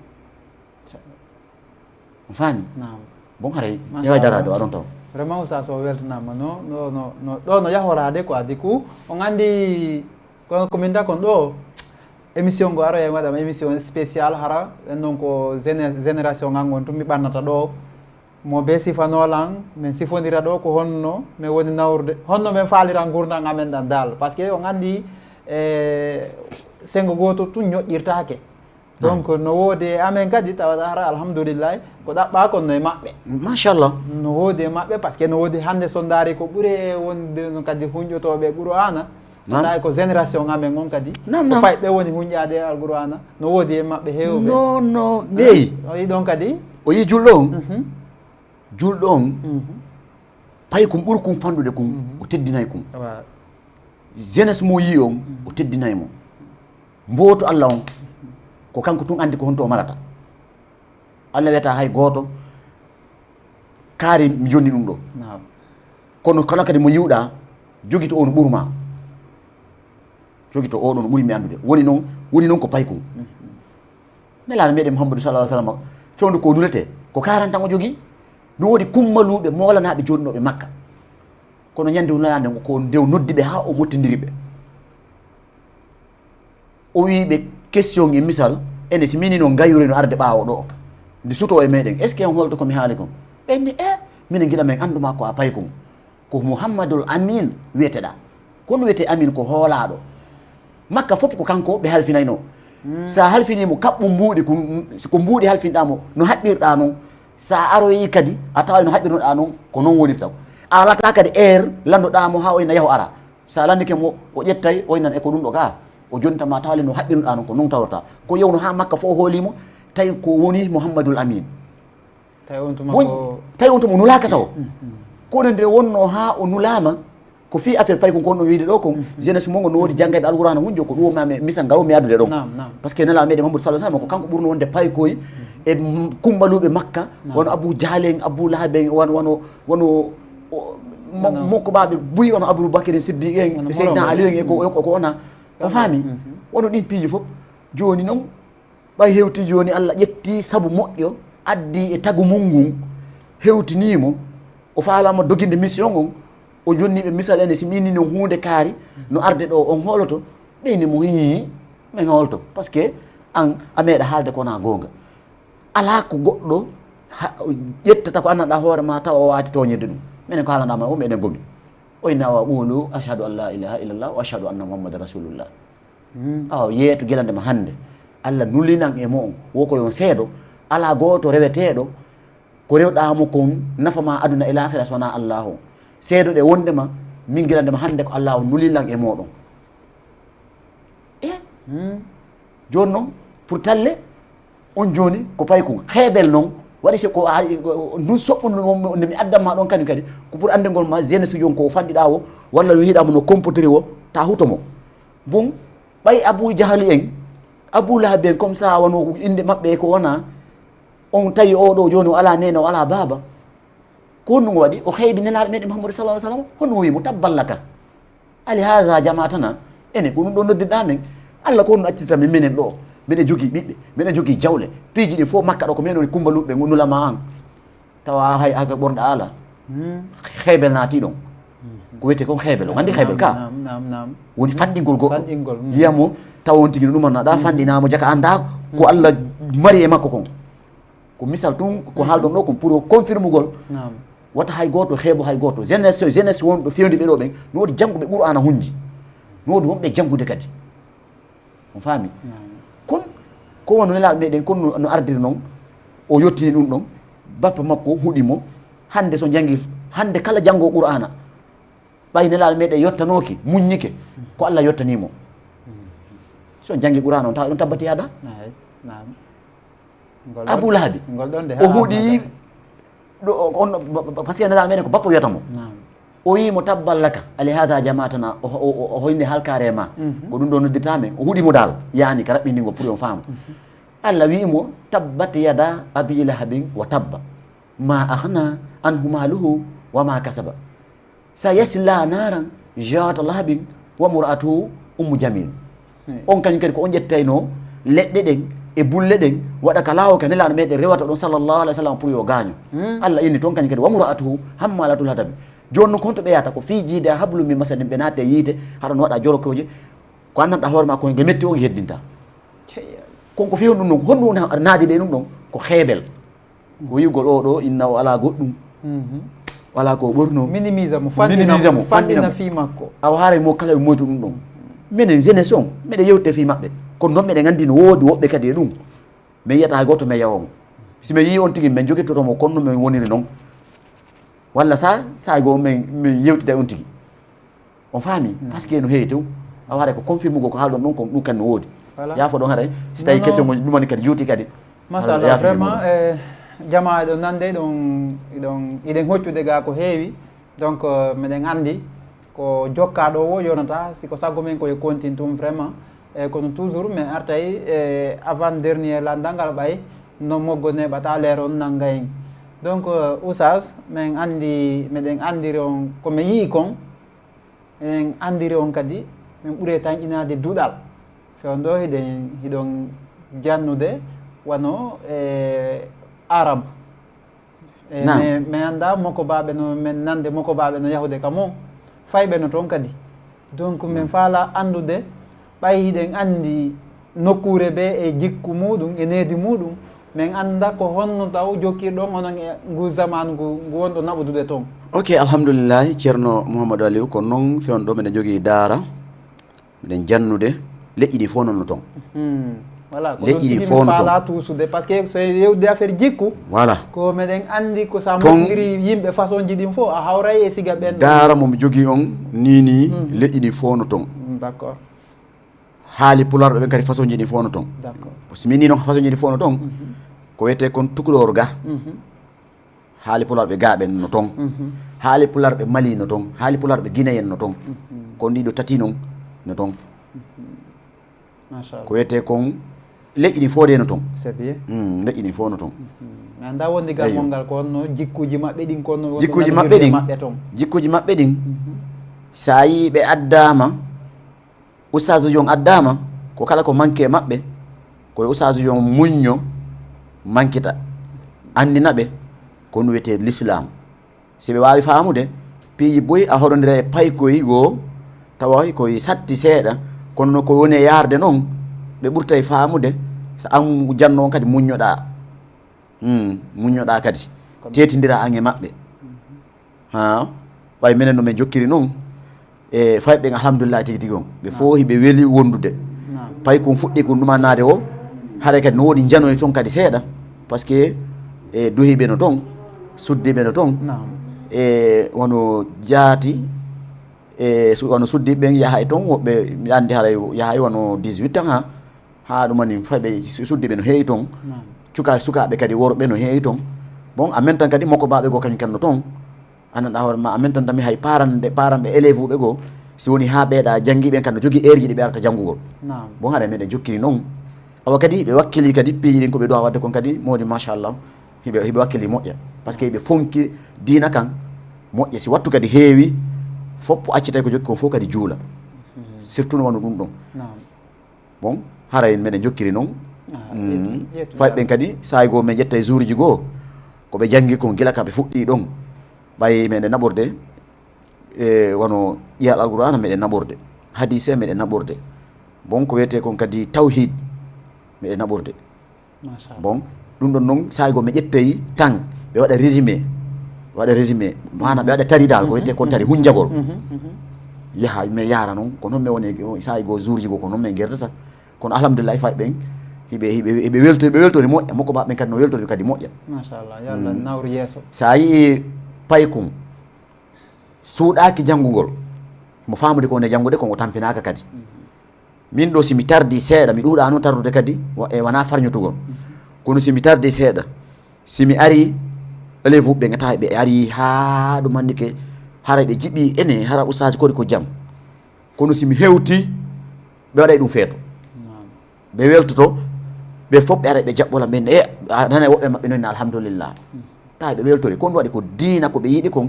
On faami? Naam. Bon, haray, machallah, yeway daraade o, aɗon taw. Vraiment, Oustaz, o weltanaama. No, no, no, no, ɗo no yahoraade ko adii ko, on anndi, ko, ko min da kon ɗo, émission ngo aroya waɗama émission spécial, hara, en non ko géné-, génération ngal ngon tun mi ɓannata ɗo. Mo be sifanoo lan, min sifondira ɗo ko honno min woni nawrude, honno min faalira ngurndan amen ɗan dal. Parce que on anndi, e, senngo gooto tun ñoƴƴirtaake. Donc, no woodi e amen kadi, tawata hara, alhamdulillahi, ko ɗaɓɓaa kon no e maɓɓe. Machallah. No woodi e maɓɓe, parce que no woodi hannde so ndaari ko ɓuri e wonde no kadi hunƴotooɓe Qur'aana. Naam. Tawi ko génération amen on kadi. Naam, ko naam. Fayɓe woni hunƴaade e Alqur'aana. No woodi e maɓɓe heewɓe. No, no, neyi. O yi ɗon kadi. O yi julɗo on. Mhm. Julɗo on. Mhm. Payi kum ɓuri kum fanɗude kum, mhm, o teddinay kum. Waaw. Jeunesse mo yi on, mhm, o teddinay mo. Mbooto Allah on, ko kanko tun anndi ko honto o marata. Allah wiyata hay gooto, kaari mi jonni ɗum ɗo. Naam. Kono kala kadi mo yi'uɗaa, jogito on ɓurma. Jogito oɗon ɓuri mi anndude. Woni noon, woni noon ko paykun. Mhm. Nelaaɗo meɗen Muhammadu sallallahu alaihi wasallam, fewndo ko nulete, ko quarante ans o jogii. No woodi kummaluuɓe moolanaaɓe jooɗinooɓe Makka. Kono ñande o nulaaɗo nden, ko nde o noddi ɓe haa o mottindiri ɓe. O wii ɓe, Question e misal, ene si mini no ngayure no arde ɓaawo ɗo, ndi suto e meɗen, est ce que on holto ko mi haali kon? Ɓenni e minen gila men annduma ko a paykun. Ko Muhammadul Amin wiyeteɗa. Kono wiyete Amin ko hoolaaɗo. Makka fof ko kanko ɓe halfinayno. Sa halfinimo kaɓɓu mbuuɗi, ko mbuuɗi halfinɗamo no haɓɓirɗa noon. Sa aroyi kadi a tawa no haɓɓirnoɗa noon, ko noon wonirta. A alata kadi heure lannoɗamo ha o ina yaho ara. Sa lannike mo, o ƴettay, o inan e ko ɗum ɗo ga. O jonta ma tawale no haɓɓirnoɗa noon, ko noon tawrata. Ko yewno ha Makka fof hoolimo, tawi ko woni Muhammadul Amin. Tawi on tuma Bon, ko tawi on tuma o nulaaka taw. Kono nde wonno ha o nulaama, ko fii affaire paykun ko on ɗon wiide ɗo kon, jeunesse mo ngo no woodi janngayɓe Alqur'aana hunjo, ko ɗum o mami misal ngal o mi addude ɗon. Naam, naam. Parce que Nelaaɗo meɗen Muhammadu sallallahu alaihi wasallam ko kanko ɓurno wonde paykoy e kumbaluuɓe Makka, wano Abu Jahal en, Abu Lahab en, wano, wano, wano, o, mo-, mokko ɓaaɓe buy, wano Abu Bakr Siddiq en, Seydina Ali en, e ko, e ko, ko wona. O faami? Wano ɗin piiji fof. Jooni noon, ɓay hewti jooni, Allah ƴetti sabu moƴƴo, addi e tagu mum ngun, hewtinii mo, o faalama doginde mission on, o jonni ɓe misal ene, si mi inni non huunde kaari, no arde ɗo, on hooloto, ɓeyni mo, hii, min hoolto, parce que an, a meeɗa haalde ko wonaa goonga. Alaa ko goɗɗo ha-, ƴettata ko anndanɗaa hoore ma, tawa o waati tooñirde ɗum. Minen ko haalanɗaa ma o, meɗen gomi. O inna wa qulu, ashhadu an la ilaha illallah wa ashhadu anna Muhammadan rasulullah. Awa yeeto gila ndema hannde, Allah nulinan e mo'on, wo ko yon seedo, alaa gooto reweteeɗo, ko rewɗaa mo kon nafa ma aduna e laakhira so wonaa Allaahu. Seedoɗe wondema min gila ndema hannde ko Allaahu nulinan e moɗon. E? Jooni noon, pour talle, on jooni ko paykun. Xeebel noon, waɗi si ko a, ndun soɓɓun nde mi addan ma ɗon kañum kadi, ko pour anndengol ma jeunesse uji on ko fanɗiɗaa o, walla no yiɗaa mo no comporteri o, ta huto mo. Bon, ɓay Abu Jahali en, Abu Lahabi en, comme ça, wano innde maɓɓe ko wona, on tawi oo ɗoo jooni o alaa neene, o alaa baaba. Ko honɗum o waɗi? O xeebi Nelaaɗo meɗen Muhammadu sallallahu alaihi wasallam. Honno o wi'i mo, "Tabban laka. Ali haza jamaatana." Enen, ko ɗum ɗoo noddirɗaa men. Allah ko honno accirta men minen ɗoo? Meɗen jogii ɓiɓɓe, meɗen jogii jawle. Piiji ɗin fof Makka ɗo, ko men woni kumbaluuɓe, nulama an. Tawa hay, hay ko ɓorɗa ala. Xeebel naati ɗon. Ko wiyetee kon xeebel. On anndi xeebel ka? Naam, naam, naam. Woni fanɗingol goɗɗo. Fanɗingol, mm. Yiya mo, tawa on tigi no ɗumanna ɗa, fanɗinaa mo, jaka anndaa ko Allah mari e makko kon. Ko misal tun, ko haalɗon ɗo kon pour confirmugol. Naam. Wata hay gooto xeebo hay gooto. Jeunesse, jeunesse wonɗo fewndi ɓe ɗo ɓen, no woodi jannguɓe Qur'aana hunji. No woodi wonɓe janngude kadi. On faami? Naam. Kon, ko wano Nelaaɗo meɗen, kon no, no ardiri non, o yottini ɗum ɗon, bappa makko huɗi mo, hannde so janngi, hannde kala janngo Qur'aana, ɓay Nelaaɗo meɗen yottanooki, muññike, ko Allah yottanii mo. So janngi Qur'aana on, tawa ɗum tabbati yaada? Naam. Ngol Abu ɗon, Lahabi. Ngol ɗon nde o haɗaama huɗi gasa. Ɗo, o, on, ba-, ba-, parce que Nelaaɗo meɗen ko bappa wiyata mo. Naam. O wi'i mo, "Tabban laka, ali haza jamaatana," o, o, o, o hoyni halkaare ma. Mhm. Ko ɗum ɗo noddirta men. O huɗi mo dal, yaani ka raɓɓindingol pour on faama. Mhm. Allah wi'i mo, "Tabbat yada abi lahabin wa tabba. Ma aghna anhu maluhu wa ma kasaba. Sayasla naran zata lahabin wa mur'atuhu ummu jamil." Hmm. On kañum kadi ko on ƴettayno leɗɗe ɗen e bulle ɗen, waɗa ka laawol ka Nelaaɗo meɗen rewata ɗon, sallallahu alaihi wasallam, pour yo gaaño. Hmm. Allah inni toon kañum kadi, "Wa mur'atuhu hammalatul hatabi." Jooni noon, ko honto ɓe yahata? Ko fii jiida hablu min masadin, ɓe naati e yiite, haɗa no waɗa jorokooje, ko anndanɗaa hoore ma ko nge metti o, nge heddinta. Cey Yalla. Kon ko fii honɗum ɗon? Honɗum woni naadi ɓe ɗum ɗon? Ko xeebel. Ko wi'ugol o ɗo, inna o alaa goɗɗum. Mhm. O alaa ko o ɓorno. Minimise mo, fanɗina mo, fanɗina fii makko. Awa haray mo kala e moytu ɗum ɗon. Minen jeunesse on, meɗen yewtide fii maɓɓe. Kono noon meɗen anndi no woodi woɓɓe kadi e ɗum. Min yiyata hay gooto min yawa mo. Si min yii on tigi, min jogitoto mo, kono no min woniri noon. Walla sa, sa goo min, min yewtida on tigi. On faami? Mm. Parce que no heewi tew. Awa haray ko confirmugol ko haalɗon ɗon kon, ɗum kadi no woodi. Voilà. Yaafo ɗon haray, si tawi question mo ɗumani kadi juuti kadi. Machallah, vraiment, eh, jamaa eɗon nande, ɗon, ɗon, eɗen hoccude ga ko heewi. Donc, euh, meɗen anndi ko jokkaa ɗo wo yonata, si ko sago men ko e continue tun vraiment. E kono toujours min artay e avant dernier landal ngal ɓay no moggo neeɓata leer on nannga en. Donc, euh, Oustaz, min anndi, meɗen anndiri on ko mi yii kon, en anndiri on kadi min ɓuri tanƴinaade duɗal. Fewndo hiɗen, hiɗon jannude wano e Arab. E, naam. Mi, mi anndaa mokobaaɓe no, min nande mokobaaɓe no yahude ka mon. Fayɓe no toon kadi. Donc, min faala anndude, ɓay hiɗen anndi nokkuure be e jikku muɗum e needi muɗum, min annda ko honno taw jokkirɗon onon e ngu zaman ngu, ngu wonɗo naɓudude toon. Ok, alhamdulillahi, Ceerno Mouhamadou Aliou, ko noon fewndo ɗo, miɗen jogii daara, miɗen jannude, leƴƴi ɗi fof noon no toon. Hmm. Voilà, ko leƴƴi ɗi fof no toon. Faala tuusude, parce que so yewde affaire jikku, voilà, ko meɗen anndi ko sa moƴƴiri yimɓe façon ji ɗin fof, a hawray e siga ɓen. Daara mo mi jogii on, nii nii, hmm, leƴƴi ɗi fof no toon. Hmm, d'accord. Haali pularɓe ɓen kadi façon ji ɗin fof no toon. D'accord. Ko si min ni noon façon ji ɗin fof no toon. Mhm. Ko wiyetee kon tukulor ga. Mhm. Haali pularɓe ga ɓen no toon. Mhm. Haali pularɓe Mali no toon. Haali pularɓe Guinéen no toon. Mhm. Kon ɗiɗo tati noon no toon. Mhm. Machallah. Ko wiyetee kon leƴƴi ɗin fof de no toon. C'est bien. Mm, leƴƴi ɗin fof no toon. Mhm. Mi annda wonde ga, eyyo, mon ngal ko honno jikkuuji maɓɓe ɗin, ko honno wonno jikkuuji maɓɓe ɗin. Maɓɓe toon. Jikkuuji maɓɓe ɗin. Mhm. Sa yii ɓe addaama, ustaasuuji on addaama, ko kala ko manki e maɓɓe, ko yo ustaasuuji on muñño, mankita, anndina ɓe ko ɗum wiyetee lislaam. Si ɓe waawi faamude, piiji boy a hoɗondira e paykoy goo, tawa koye satti seeɗa, kono no ko woni e yaarde noon, ɓe ɓurtay faamude, so an janno on kadi muññoɗaa. Hmm, muññoɗaa kadi. Teetindira an e maɓɓe. Ha, ɓay minen no min jokkiri noon. E fayɓe ɓen, alhamdulillahi tigi tigi on. Ɓe fof hiɓe weli wondude. Naam. Pay kon fuɗɗi kon ɗumanaade o, haray kadi no woodi janoy toon kadi seeɗa. Parce que e duhiiɓe no toon, suddiiɓe no toon. Naam. E wano jaati, e su-, wano suddiiɓe ɓen yahay toon, woɓɓe mi anndi haray yahay wano dix-huit ans ha. Haa ɗum woni fayɓe su-, suddiiɓe no heewi toon. Naam. Cuka-, sukaaɓe kadi worɓe no heewi toon. Bon, en même temps kadi mokobaaɓe goo kañum kadi no toon. Anndanɗaa hoore ma, en même temps tan mi hay paranɗe, paranɓe élève uɓe goo, si woni haa ɓeeɗa janngiiɓe en kadi no jogii heure ji ɗi ɓe arata janngugol. Naam. Bon, haray meɗen jokkiri noon. Awa kadi hiɓe wakkili kadi piiji ɗin ko ɓe duwa waɗde kon kadi, moodi machallah, hiɓe, hiɓe wakkili moƴƴa. Parce que hiɓe fonki diina kan moƴƴa. Si wattu kadi heewi, foppo accitay ko jokki kon fof kadi juula. Mhm. Surtout no wano ɗum ɗon. Naam. Bon, haray meɗen jokkiri noon. Ah, mm, yeetu, yeetu, fayɓe ɓen kadi, saa'i goo min ƴettay zuuruji goo, ko ɓe janngi kon gila ka ɓe fuɗɗii ɗon. Ɓay meɗen naɓorde, e wano ƴiyal Alqur'aana meɗen naɓorde, hadiise meɗen naɓorde. Bon, ko wiyetee kon kadi tawhiid meɗen naɓorde. Machallah. Bon, ɗum ɗon noon, saa'i goo mi ƴettay tan, ɓe waɗa résumé, ɓe waɗa résumé, maanaam ɓe waɗa tari daal, ko wiyetee kon tari hunjagol. Mhm, mhm. Yaha, mi yaara noon, ko noon mi woni, saa'i goo, zuuruji goo, ko noon min ngerdata. Kono alhamdulillahi, fayɓe ɓen, hiɓe, hiɓe, hiɓe weltori, ɓe weltori moƴƴa, mokobaaɓe ɓen kadi no weltori kadi moƴƴa. Machallah, yo Allah, mm, nawru yeeso. Sa yii paykun, suuɗaaki janngugol, mo faamude ko woni e janngude kon, o tampinaaka kadi. Mhm. Min ɗoo, si mi tardii seeɗa, mi ɗuuɗaa noon tardude kadi, wa-, e wanaa farñotugol. Mhm. Kono si mi tardii seeɗa, si mi arii, élève uɓe ɓe ngata ɓe arii haa ɗum anndi ke, hara ɓe jiɓii ene, hara ustaas kori ko jam. Kono si mi hewtii, ɓe waɗay ɗum feeto. Naam. Ɓe weltoto, ɓe fof ɓe ara ɓe jaɓɓola mben, e, a nana woɓɓe maɓɓe noon, alhamdulillah. Hmm. Tawi ɓe weltori, ko ɗum waɗi ko diina ko ɓe yiɗi kon,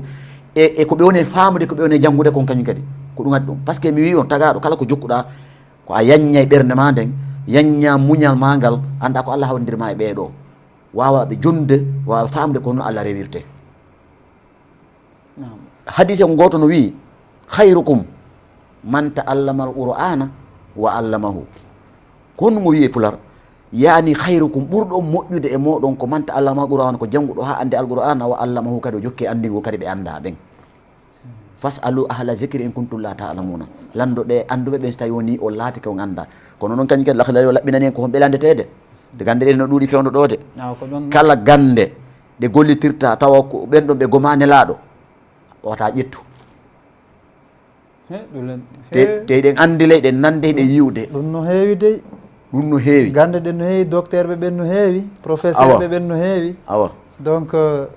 e, e ko ɓe woni e faamude, ko ɓe woni e janngude kon kañum kadi. Ko ɗum waɗi ɗum. Parce que mi wii on, tagaaɗo kala ko jokkuɗaa, ko a yaññay ɓernde ma nden, yañña muñal ma ngal, annda ko Allah hawrindir ma e ɓee ɗoo. Waawa ɓe jonnude, waawa faamude ko honno Allah rewirte. Naam. Hadiise on gooto no wi'i, "Khayrukum man ta'allama al-Qur'ana wa 'allamahu." Ko honno mo wi'i e pular? Yaani, "Khayrukum", ɓurɗo on moƴƴude e mooɗon, ko "man ta'allama al-Qur'ana", ko jannguɗo haa anndi Al-Qur'ana, "wa 'allamahu", kadi o jokki anndingol kadi ɓe anndaa ɓen. "Fas'alu ahla zikri in kuntum la ta'lamuna." Lanndoɗee annduɓe ɓen so tawi woni on laatike on anndaa. Kono noon kañum kadi, lakla yo laɓɓinani en ko hon ɓe lanndeteede. De gannde ɗen no ɗuuɗi fewndo ɗoo de. Awa, ko ɗon. Kala gannde ɗe gollitirta tawa ko ɓen ɗon ɓe gomaa Nelaaɗo, wata ƴettu. He, ɗum len-, te, he. Te eɗen anndi ley, ɗen nande, eɗen yi'ude. Ɗum no heewi dey. Ɗum no heewi. Gannde ɗen no heewi, docteur ɓe ɓen no heewi, professeur, awa, ɓe ɓen no heewi. Awa. Donc, euh,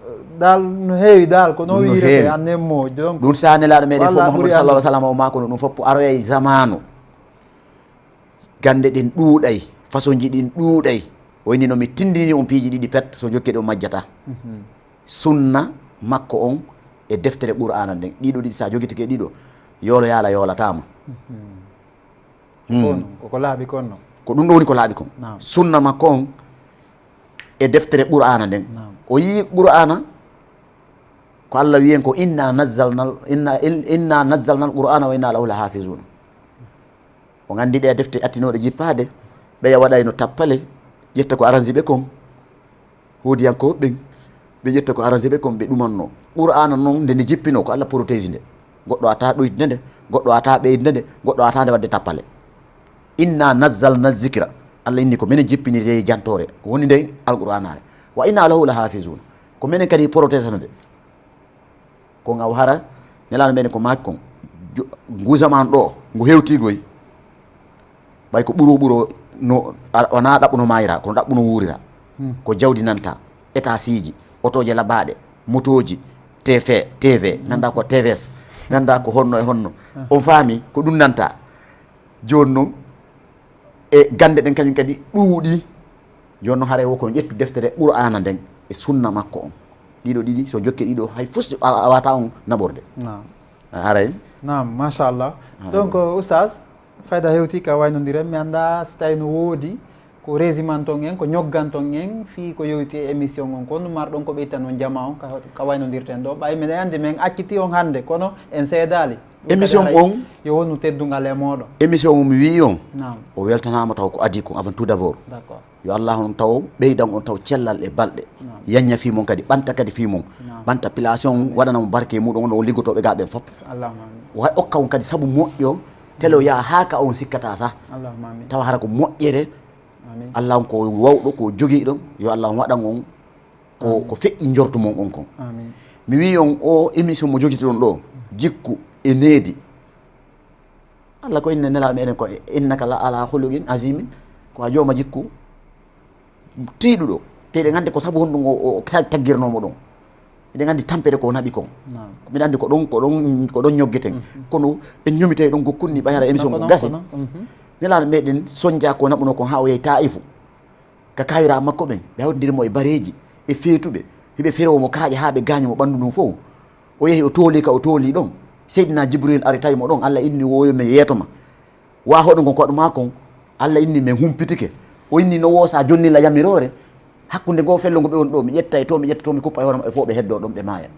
dal no heewi dal, ko noon wiirete en un mot. Donc, ɗum sa Nelaaɗo meɗen fof, walla Muhammadu ɓuri sallallahu alaihi wasallam, o maa kono ɗum fof aroyay zamaanu. Gannde ɗen ɗuuɗay, façon ji ɗin ɗuuɗay. O inni no mi tindini on piiji ɗiɗi pet, so jokke ɗo majjata. Mhm. Sunna makko on e deftere Qur'aana nden. Ɗiɗo ɗiɗi sa jogitike ɗiɗo, yoolo yaala yoolataama. Mhm. Hmm. Ko non, ko, ko laaɓi kon non. Ko ɗum ɗo woni ko laaɓi kon. Naam. Sunna makko on e deftere Qur'aana nden. Naam. O yii Qur'aana, ko Allah wiyen ko, "Inna nazzalnal, inna, in-, inna nazzalnal Qur'aana wa inna lahu lahafizuna." On anndi ɗe defte attinooɗe jippaade, Ɓeya waɗayno tappale, ƴetta ko arrangé ɓe kon. Hoodiyankooɓe ɓen, ɓe ƴetta ko arrangé ɓe kon, ɓe ɗumanno. Qur'aana non, nde nde jippino, ko Alla protégé nde. Goɗɗo ata ɗoytinde nde, goɗɗo ata ɓeydinde nde, goɗɗo ata nde waɗde tappale. "Inna nazzalna zikra." Alla inni ko minen jippini nde jantoore, woni nde Alqur'aanaare. "Wa inna lahu lahafizuna." Ko minen kadi protégé nde. Ko ngaw hara, Nelaaɗo meɗen ko maaki kon. Jo-, ngu zaman ɗo, ngu hewtigoy. Ɓay ko ɓuro ɓuro no, a, wona ɗaɓɓuno mayra, kono ɗaɓɓuno wuurira. Hmm. Ko jawdi nanta, étageji, otooje labaaɗe, motooji, T V, T V, mi annda ko T V S, mi annda ko honno e honno. Ah. On faami, ko ɗum nanta. Jooni non, e gannde ɗen kañum kadi ɗuuɗi. Jooni non haray wo ko ƴettu deftere Qur'aana nden e sunna makko on. Ɗiɗo ɗiɗi, so jokke ɗiɗo, hay fus a, a wata on naɓorde. Naam. Haray. Naam, machallah. Haray. Donc, euh, Oustaz, fayda hewti ka waynondiren, mi annda si tawi no woodi ko resimanton en, ko ñogganton en, fii ko yowiti e émission on, ko honno marɗon ko ɓeytan on jama on, ka, ka waynondirten ɗo. Ɓay meɗen anndi men acciti on hannde, kono en seedaali. Ɗum kadi Émission haray on, yo wonu teddungal e mooɗon. Émission on mi wi'i on, Naam. O weltanaama taw ko adii kon avant tout d'abord. D'accord. Yo Allah on taw ɓeydan on taw cellal e balɗe. Naam. Yanña fii mon kadi, ɓanta kadi fii mon. Naam. Ɓanta place on, waɗana mo barke e muɗum on, o liggotooɓe gaa ɓen fof. Allahumma amin. Wa okka on kadi sabu moƴƴo, telo yaa haa ka on sikkata sah. Allahumma amin. Tawa hara ko moƴƴere. Amin. Allah on ko wawɗo, ko jogiiɗo, yo Allah on waɗan on ko, Amin. Ko feƴƴi njortu mon on kon. Amin. Mi wi'i on o émission mo jogitiɗon ɗo, jikku e needi. Allah ko inna Nelaaɗo meɗen ko innaka la ala khuluqin azimin, ko a jooma jikku tiiɗuɗo. Te eɗen anndi ko sabu honɗum o, o tag-, taggirnoomo ɗon. Eɗen anndi tampere ko naɓi kon. Naam. Miɗen anndi ko ɗon, ko ɗon, ko ɗon ñoggeten. Mhm. Kono en ñomitay ɗon ko kunni ɓay hara émission Kono, ko gasi. Kono, mhm. Nelaaɗo meɗen sonja ko naɓuno kon haa o yehi Taa'ifu. Ka kawira makko ɓen, ɓe hawtindiri mo e bareeji, e feetuɓe, hiɓe ferowo mo kaaƴe haa ɓe gaañi mo ɓanndu ndun fow. O yehi o tooli ka o tooli ɗon. Seydina Jibril ari tawi mo ɗon, Allah inni wo yo mi yeeto ma. Wa hoɗo ngon ko waɗu maa kon, Allah inni mi humpitike. O inni no wo sa jonnila yamiroore, hakkunde ngo fello ngo ɓe woni ɗo, mi ƴetta e to, mi ƴetta to, mi kuppa e hoore maɓɓe fof ɓe heddo ɗon ɓe maaya.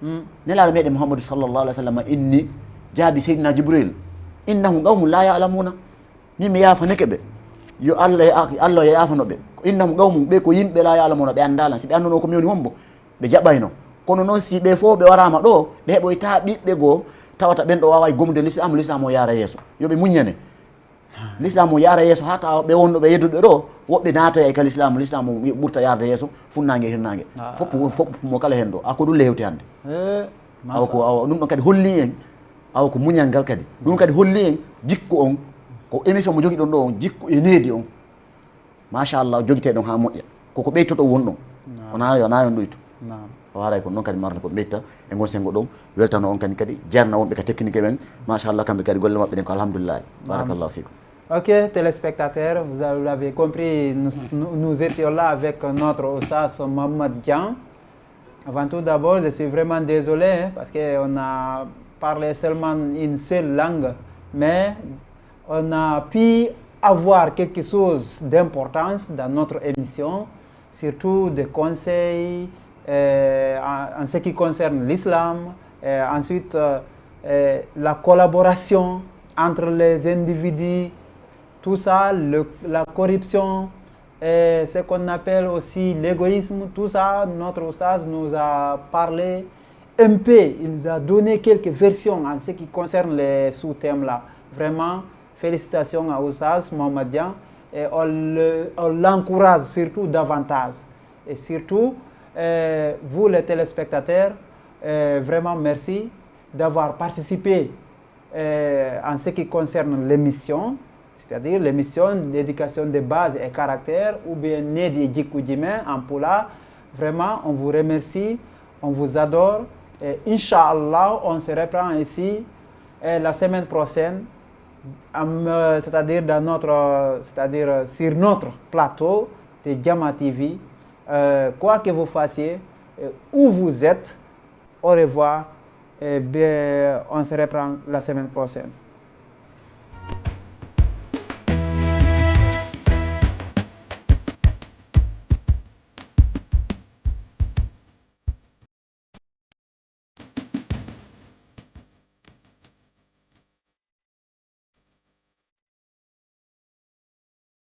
Mm. Nelaaɗo meɗen Muhammadu sallallahu alaihi wa sallam inni jaabi Seydina Jibril, "Innahum qawmun la ya'lamuna." Min mi yaafanike ɓe. Yo Allah e, Allah e yaafano ɓe. Ko innahum qawmun, ɓe ko yimɓe la ya'lamuna, ɓe anndaa lan. Si ɓe annduno ko mi woni hombo, ɓe jaɓayno. Kono noon si ɓe fof ɓe waraama ɗo, ɓe heɓoyta ɓiɓɓe goo, tawata ɓen ɗo waaway gomde l'islam, l'islam o yaara yeeso. Yo ɓe muññane. L'islam o yaara yeeso haa tawa ɓe wonno ɓe yedduɓe ɗo, woɓɓe naatoya e ka l'islam, l'islam o ɓurta yaarde yeeso, funnaange e hirnaange. Ah. Foppu, foppu mo kala heen ɗo. A ko ɗum le hewti hannde. Eh, awa ko, machallah. Awa ɗum ɗon kadi holli en, awa ko muñal ngal kadi. Ɗum kadi holli en jikku on, ko émission mo jogiɗon ɗo on, jikku e needi on. Machallah, jogiteɗon haa moƴƴa. Koko ɓeytoto won ɗon. Naam. Wona yo, wona yo ɗoytu. Naam. O haray ko noon kadi marata ko ɓeyta e ngon sengo ɗon. Weltano on kadi, kadi jeerna wonɓe ka technique ɓen. Machallah, kamɓe kadi golle maɓɓe ɗen ko alhamdulillah. Naam. Barakallahu fikum. Ok, téléspectateurs, vous avez, vous l'avez compris, nous, nous, nous étions là avec notre Oustaz Mohamed Dian. Avant tout d'abord, je suis vraiment désolé, hein, parce qu'on a parlé seulement une seule langue, mais on a pu avoir quelque chose d'importance dans notre émission, surtout des conseils, euh, en, en ce qui concerne l'islam, et ensuite, euh, euh, la collaboration entre les individus, tout ça, le, la corruption, et ce qu'on appelle aussi l'égoïsme, tout ça, notre Oustaz nous a parlé un peu, il nous a donné quelques versions en ce qui concerne les sous-thèmes là. Vraiment, félicitations à Oustaz Mohamed Dian et on le, on l'encourage surtout davantage. Et surtout, euh, vous les téléspectateurs, euh, vraiment merci d'avoir participé euh, en ce qui concerne l'émission, c'est-à-dire l'émission d'éducation de base et caractère, ou bien Needi e Jikkuuji Men en pulaar. Vraiment, on vous remercie, on vous adore. Et Inch'Allah, on se reprend ici, euh, la semaine prochaine, euh, c'est-à-dire dans notre, c'est-à-dire, euh, sur notre plateau de Jama T V. Euh, quoi que vous fassiez, euh, où vous êtes, au revoir et bien, on se reprend la semaine prochaine.